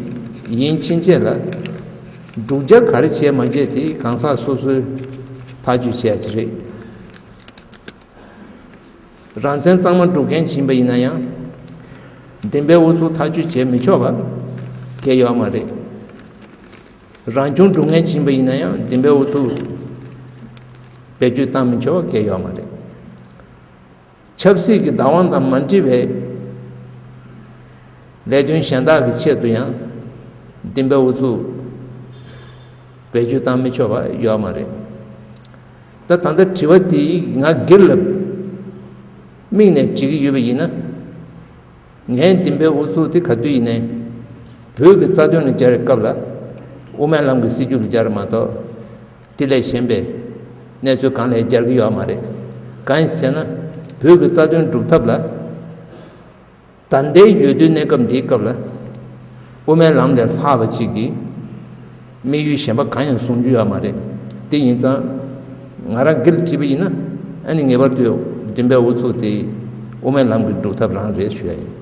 ཡིན་ཕྱིན་ཆད་ལ། བསྒྲུབ་བྱ་ག་རེ་བྱས་མ་བྱས་དེ་གང་ཟག་སོ་སོའི་ཐག་གཅོད་བྱས་ཀྱི་རེད། རང་བཙན་གཙང་མ་སྒྲུབ་མཁན་ཡིན་པ་ཡིན་ན་ཡང་། བདེན་པའི་ཨུ་ཚུགས་ཐག་གཅོད་བྱེད་མི་ཆོག་པ་གལ་ཡོད་མ་རེད། རང་བྱུང་སྒྲུབ་མཁན་ཡིན་པ་ཡིན་ན་ཡང་བདེན་པའི་ཨུ་ཚུགས་བེད་སྤྱོད་བཏང་མི་ཆོག་པ་གལ་ཡོད་མ་རེད། ཆབ་སྲིད་ཀྱི་བདག་དབང་དང་མ་འདྲེས་པའི་ལས་དོན་གཞན་དག་གི་ཆེད་དུ་ཡང་བདེན་པའི་ཨུ་ཚུགས་བེད་སྤྱོད་བཏང་མི་ཆོག་པ་ཡོད་མ་རེད། ད་ད་ལྟ་དྲི་བ་དེ་ང་སྒེར་ལ་དམིགས་ནས་དྲི་གི་ཡོད་པ་ཡིན་ན། ངས་བདེན་པའི་ཨུ་ཚུགས་དེ་ག་དུས་ཡིན་ནའི་བོད་ཀྱི་རྩ་དོན་ལ་སྦྱར་བའི་སྐབས་ལ་དབུ་མའི་ལམ་གྱི་སྲིད་བྱུས་ལ་སྦྱར་མ་གཏོགས། དེ་ལས་གཞན་པའི་གནས་ཚུལ་གང་ལ་སྦྱར་གྱི་ཡོད་མ་རེད། གང་ཡིན་ཟེར་ན། བོད་ཀྱི་རྩ་དོན་སྒྲུབ་ཐབས་ལ། ད་ལྟའི་ཡོད་དུས་གནས་སྐབས་འདིའི་སྐབས་ལ། དབུ་མའི་ལམ་ལས་ལྷག་པ་ཅིག་གི་དམིགས་ཡུལ་གཞན་པ་གང་ཡང་གསུང་རྒྱུ་ཡོད་མ་རེད། དེ་ཡིན་ཙང་། ང་རང་སྒེར་ལ་དྲིས་པ་ཡིན་ན། ཨ་ནི་ངེས་པར་དུ་བདེན་པའི་ཨུ་ཚུགས་དེ་དབུ་མའི་ལམ་གྱི་སྒྲུབ་ཐབས་རང་རེད་ཞུ་ཡ་ཡིན།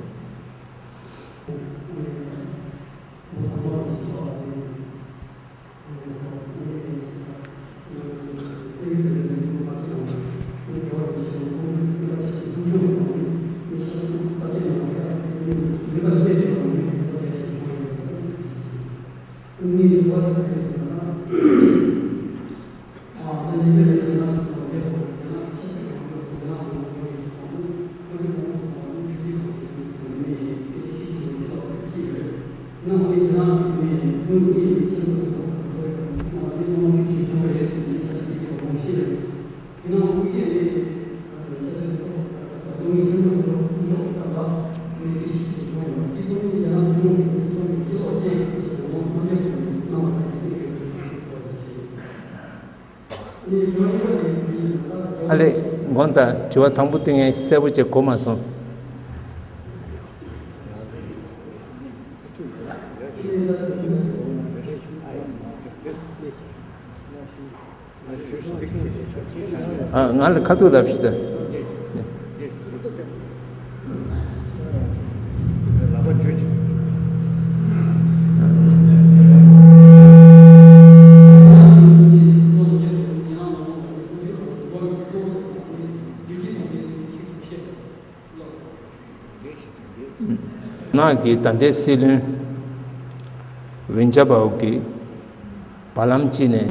ཨ་ལས། དགོངས་དག། དྲི་བ་དང་པོ་དེ་ངས་གསལ་པོ་བྱས་གོ་མ་སོང་། ཨ། ང་ལ་ཁ་ཐུག་ལབ་ཤིག་ད། ནག་གི་ད་ལྟའི་སྲིད་བློན་ཝིན་ཅ་པའོ་གིས་བར་ལམ་གཅིག་ནས།